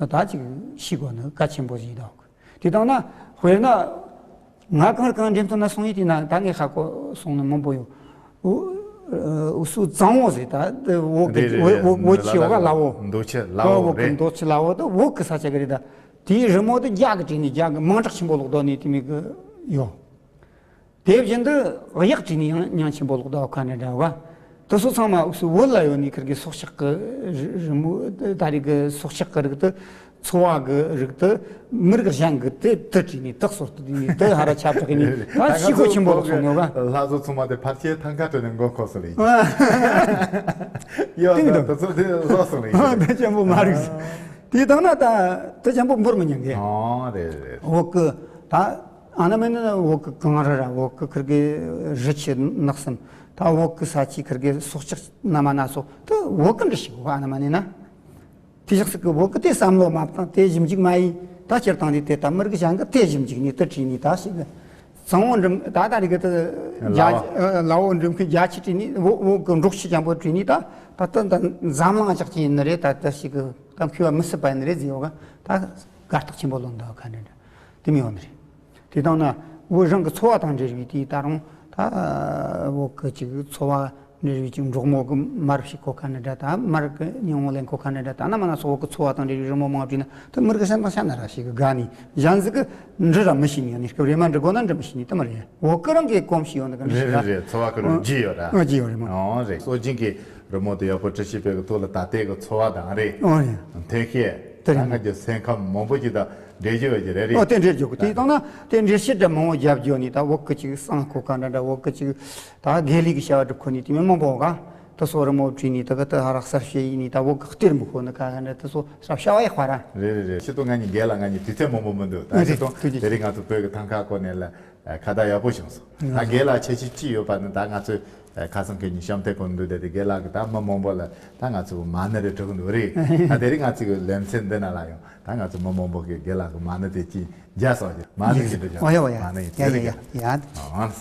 ད་ཅིག་ཤེས་དགོས་ནི་གལ་ཆེན་པོ་ཞིག་ཡིན་ད། དེ་དང་ན་དཔེར་ན་ང་གང་རུ་གང་འགྲེམས་ཐོན་ན་སོང་ཡིན་དེ་ན་ད་ངས་ཧ་གོ་སོང་ནི་མང་པོ་ཡོད། འུ་ཚོ་གཙང་བོ་ཟེར་ད་བོད་གི། རེད་རེད་རེད། བོད་ཆེ་བ་ལ་བོ། མདོ་ཆེ་ལ་བོ། བོད་གི་རེད། མདོ་ཆེ་ལ་བོ་ད་བོད་གི་ས་ཆ་གི་རེད་ད། དེའི་རི་མོ་དེ་རྒྱ་གི་བྲིས་ནི་རྒྱ་གི་མིང་གྲགས་ཆེན་པོ་ལོག་རྡོ་ནི་དེ་མི་གི་ཡོད། དེ་བཞིན་དུ་གཡག་བྲིས་ནས་ཡང་མིང་ཆེན་པོ་ལོག་ད་ཁ་ནས་འདྲ་བ། དེ་ཚོ་ཚང་མ་འུ་ཚོའི་བོད་ལ་ཡོད་ནི་ཁིར་གི་སྲོག་ཆགས་ཀྱི་རི་རི་མོ་ད་རེས་ཀྱི་སྲོག་ཆགས་ཀྱི་རིགས་དེ་འཚོ་བ་གི་རིགས་དེ་མི་རིགས་གཞན་གྱི་དེ་དེ་བྲིས་ནས་དེ་གསོལ་དུ་བསྡུས་ནས་དེ་ཧ་ར་ཁྱབ་བསྒྲགས་ནས་ད་ད་ང་ཤི་ཁོ་ཚོ་ཆེན་པོ་ལོག་བོད་སོང་ནོ་ག་ལྷ་བཟོ་ཚང་མ་དེ་ཕལ་ཆེར་ཐང་ཀ་བྲིས་ནས་མགོ་འཁོར་སོང་ལ་ཡིན། ཡོད་ད་དེ་ཚོ་དེ་བཟོ་སོང་ལ་ཡིན། དེ་ཆེན་པོ་མ་རིགས། དེ་དང་ན་ད་དེ་ཆེན་པོ་འབུར་མི་ཉན་གི་ཨོ་རེད་རེད། བོད་གི་ད། ཨ་ན་མ་ནི་བོད་གི་གངས་རི་ར་བོད་གི་ཁིར་གི་རི་ཆུ་ནགས་གསུམ། ད་བོད་གི་ས་ཆའི་ཁིར་གི་སྲོག་ཆགས་སྣ་མ་སྣ་ཚོགས་དེ་བོད་གི་འདྲི་ཞིག་གོ་ཨ་ན་མ་ནི་ན། དེ་ཞག་སི་གི་བོད་གི་དེ་བསམ་བློ་མ་བཏང་དེ་ཞིབ་འཇུག་མ་ཡིན། ད་སྤྱིར་བཏང་དེ་དེ་ད་མི་རིགས་གཞན་གི་དེ་ཞིབ་འཇུག་ནི་དེ་བྲིས་ནི་ད་ཞིག་གི་གཙང་བོ་འགྲིམ་ད་ད་རེས་གི་དེ་ལ་རྒྱ་བོ། ལ་བོ་འགྲིམ་གི་རྒྱ་ཆེ་བྲིས་ནི་བོད་བོད་གི་འབྲོག་ཆུ་ཅན་པོ་བྲིས་ནི་ད་ད་ད་ད་འཛམ་གླིང་ཞག་ཅིག་ཡིན་ནི་རེད། ད་ད་ཞིག་གི་ད་མཁས་པ་མི་སྲིད་པ་ཡིན་ནི་རེད་ཟེར་བ་ག་ད་དགའ་རྟགས་ཆེན་པོ་ལོན་ད་ག་འདྲ་འདྲ་དེ་མི་ཡོང་ནི་རེད། དེ་དང་ན་བོད་རང་གི་འཚོ་བ་དང་འབྲེལ་བའི་དེའི་ད་རུང་ད་བོད་གི་ཅིག་འཚོ་བ་འབྲེལ་བའི་ཅིག་འབྲོག་མོ་གི་མར་ཞིག་གོ་ཁ་ནི་འདྲ། ད་མར་གི་སྙིང་བོ་ལེན་གོ་ཁ་ནི་འདྲ། ད་ན་མ་ན་སོགས་བོད་གི་འཚོ་བ་དང་འབྲེལ་བའི་རི་མོ་མང་བྲིས་ན་ད་མི་རིགས་གཞན་དང་ཤ་ན་ར་ཞིག་གི་དགའ་ནི་གཞན་ཟིག་གི་འབྲི་ར་མི་ཤེས་ནི་ཡང་ནི་སྐབས་རེ་མ་འབྲི་དགོས་ན་འབྲི་མི་ཤེས་ནི་དེ་མ་རེད། བོད་གི་རང་གི་གོམས་གཤིས་ཡོད་ནི་གི་འབྲི་རེད་ཤེས་རེད་རེད། འཚོ་བ་གི་རུ་ཨ་རྒྱུས་ཡོད་ར། ཨ་རྒྱུས་ཡོད་རེད་མ། ཨོ་རེད། སྲོལ་རྒྱུན་གི་རི་མོ་དེ་ཡག་པོ་བྲི་ཤེས་པའི་གི་ཐོག་ལ་ད་ལྟའི་གི་འཚོ་བ་དང་རེད། ཨོ་རེད། འཐེན་ཤེས། དེ་རེད། ད་ང་གི་སེམས་ཁམས་མང་པོ་ཅིག་དང་འབྲེལ་རྒྱུ་ཡོད་ཀྱི་རེད་རེད། ཨོ་དེ་འབྲེལ་རྒྱུ་གི་དེ་དང་ན་དེ་འབྲེལ་ཤེས་འདྲ་མང་བོ་རྒྱབ་རྒྱུ་ནི་ད་བོད་གི་ཅིག་གསང་ཁོ་ག་འདྲ་འདྲ། བོད་གི་ཅིག་ད་དགེ་ལས་གི་བྱ་བ་སྒྲུབ་ཁོ་ནི་དེ་མི་མང་པོ་ག་དེ་ཚོ་རི་མོ་བྲིས་ནི་ད་གི་དེ་ཧ་ར་གསར་བཤད་ཡིན་ནི་ད་བོད་གི་གཏེར་མི་ཁོ་ནི་ག་ག་འདྲ་དེ་ཚོ་ཧ་ར་བྱ་བ་ཡག་པ་ར། རེད་རེད་རེད། ཆེད་དུ་ང་གཉིས་རྒན་ལགས་ང་གཉིས་དུས་ཚོད་མང་པོ་མི་འདུག་ད་ཨ་ཆེད་དུ་རེད་རེད། དེ་རིང་ང་ཚོ་བོད་གི་ཐང་ཀ་སྐོར་ནས་ལ། ཁ་བརྡ་ཡག་པོ་བྱུང་སོང་། ད་རྒན་ལགས་ཁྱད་ཆོས་ཅི་ཡོད་པ་ནི་ད་ང་ཚོས་ཁ་སང་ཁེ་ཉིན་གཤམ་ཐེ་གོ་འདུག་དེ་དེ་རྒན་ལགས་ཀྱི་ད་མི་མང་པོ་ལ་ད་ང་ཚོ་མ་ཎི་རེ་སྒྲུག་འདུག་རེད། ད་དེ་རིང་ང་ཚོ་གི་ལེ་ཚན་འདི་ན་ལ་ཡོང་ད་ང་ཚོ་མི་མང་པོ་གི་རྒན་ལགས་ཀྱི་མ་ཎི་དེ་ཅི་མཇལ་སོང་ཞིག་མ་ཎི་ཞིག་འདུག་ཀྱང་ཨོ་ཡ་ཨོ་ཡ་མ་ཎི་ཡིན་ཡ་དེ་རིང་ཡ་ཡ་ཡ། ཨང་།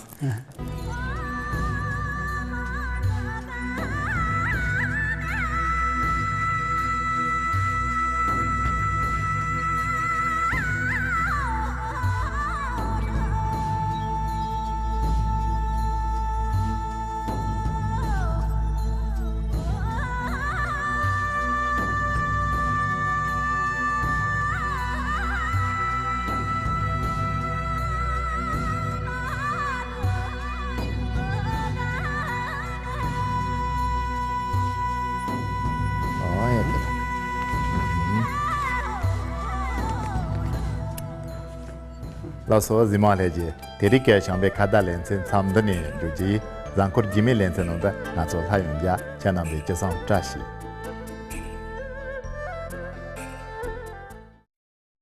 ལགས་སོ། གཟིགས་མོ་བ་ལྷན་རྒྱས། དེ་རིང་གི་བྱམས་པའི་ཁ་བརྡ་ལེ་ཚན་མཚམས་འདི་ནས་མཇུག་བསྒྲིལ། གཟའ་འཁོར་རྗེས་མའི་ལེ་ཚན་ནང་དུ་ང་ཚོ་སླར་ཡང་མཇལ། ཁྱེད་རྣམ་པའི་སྐྱིད་སང་བཀྲ་ཤིས།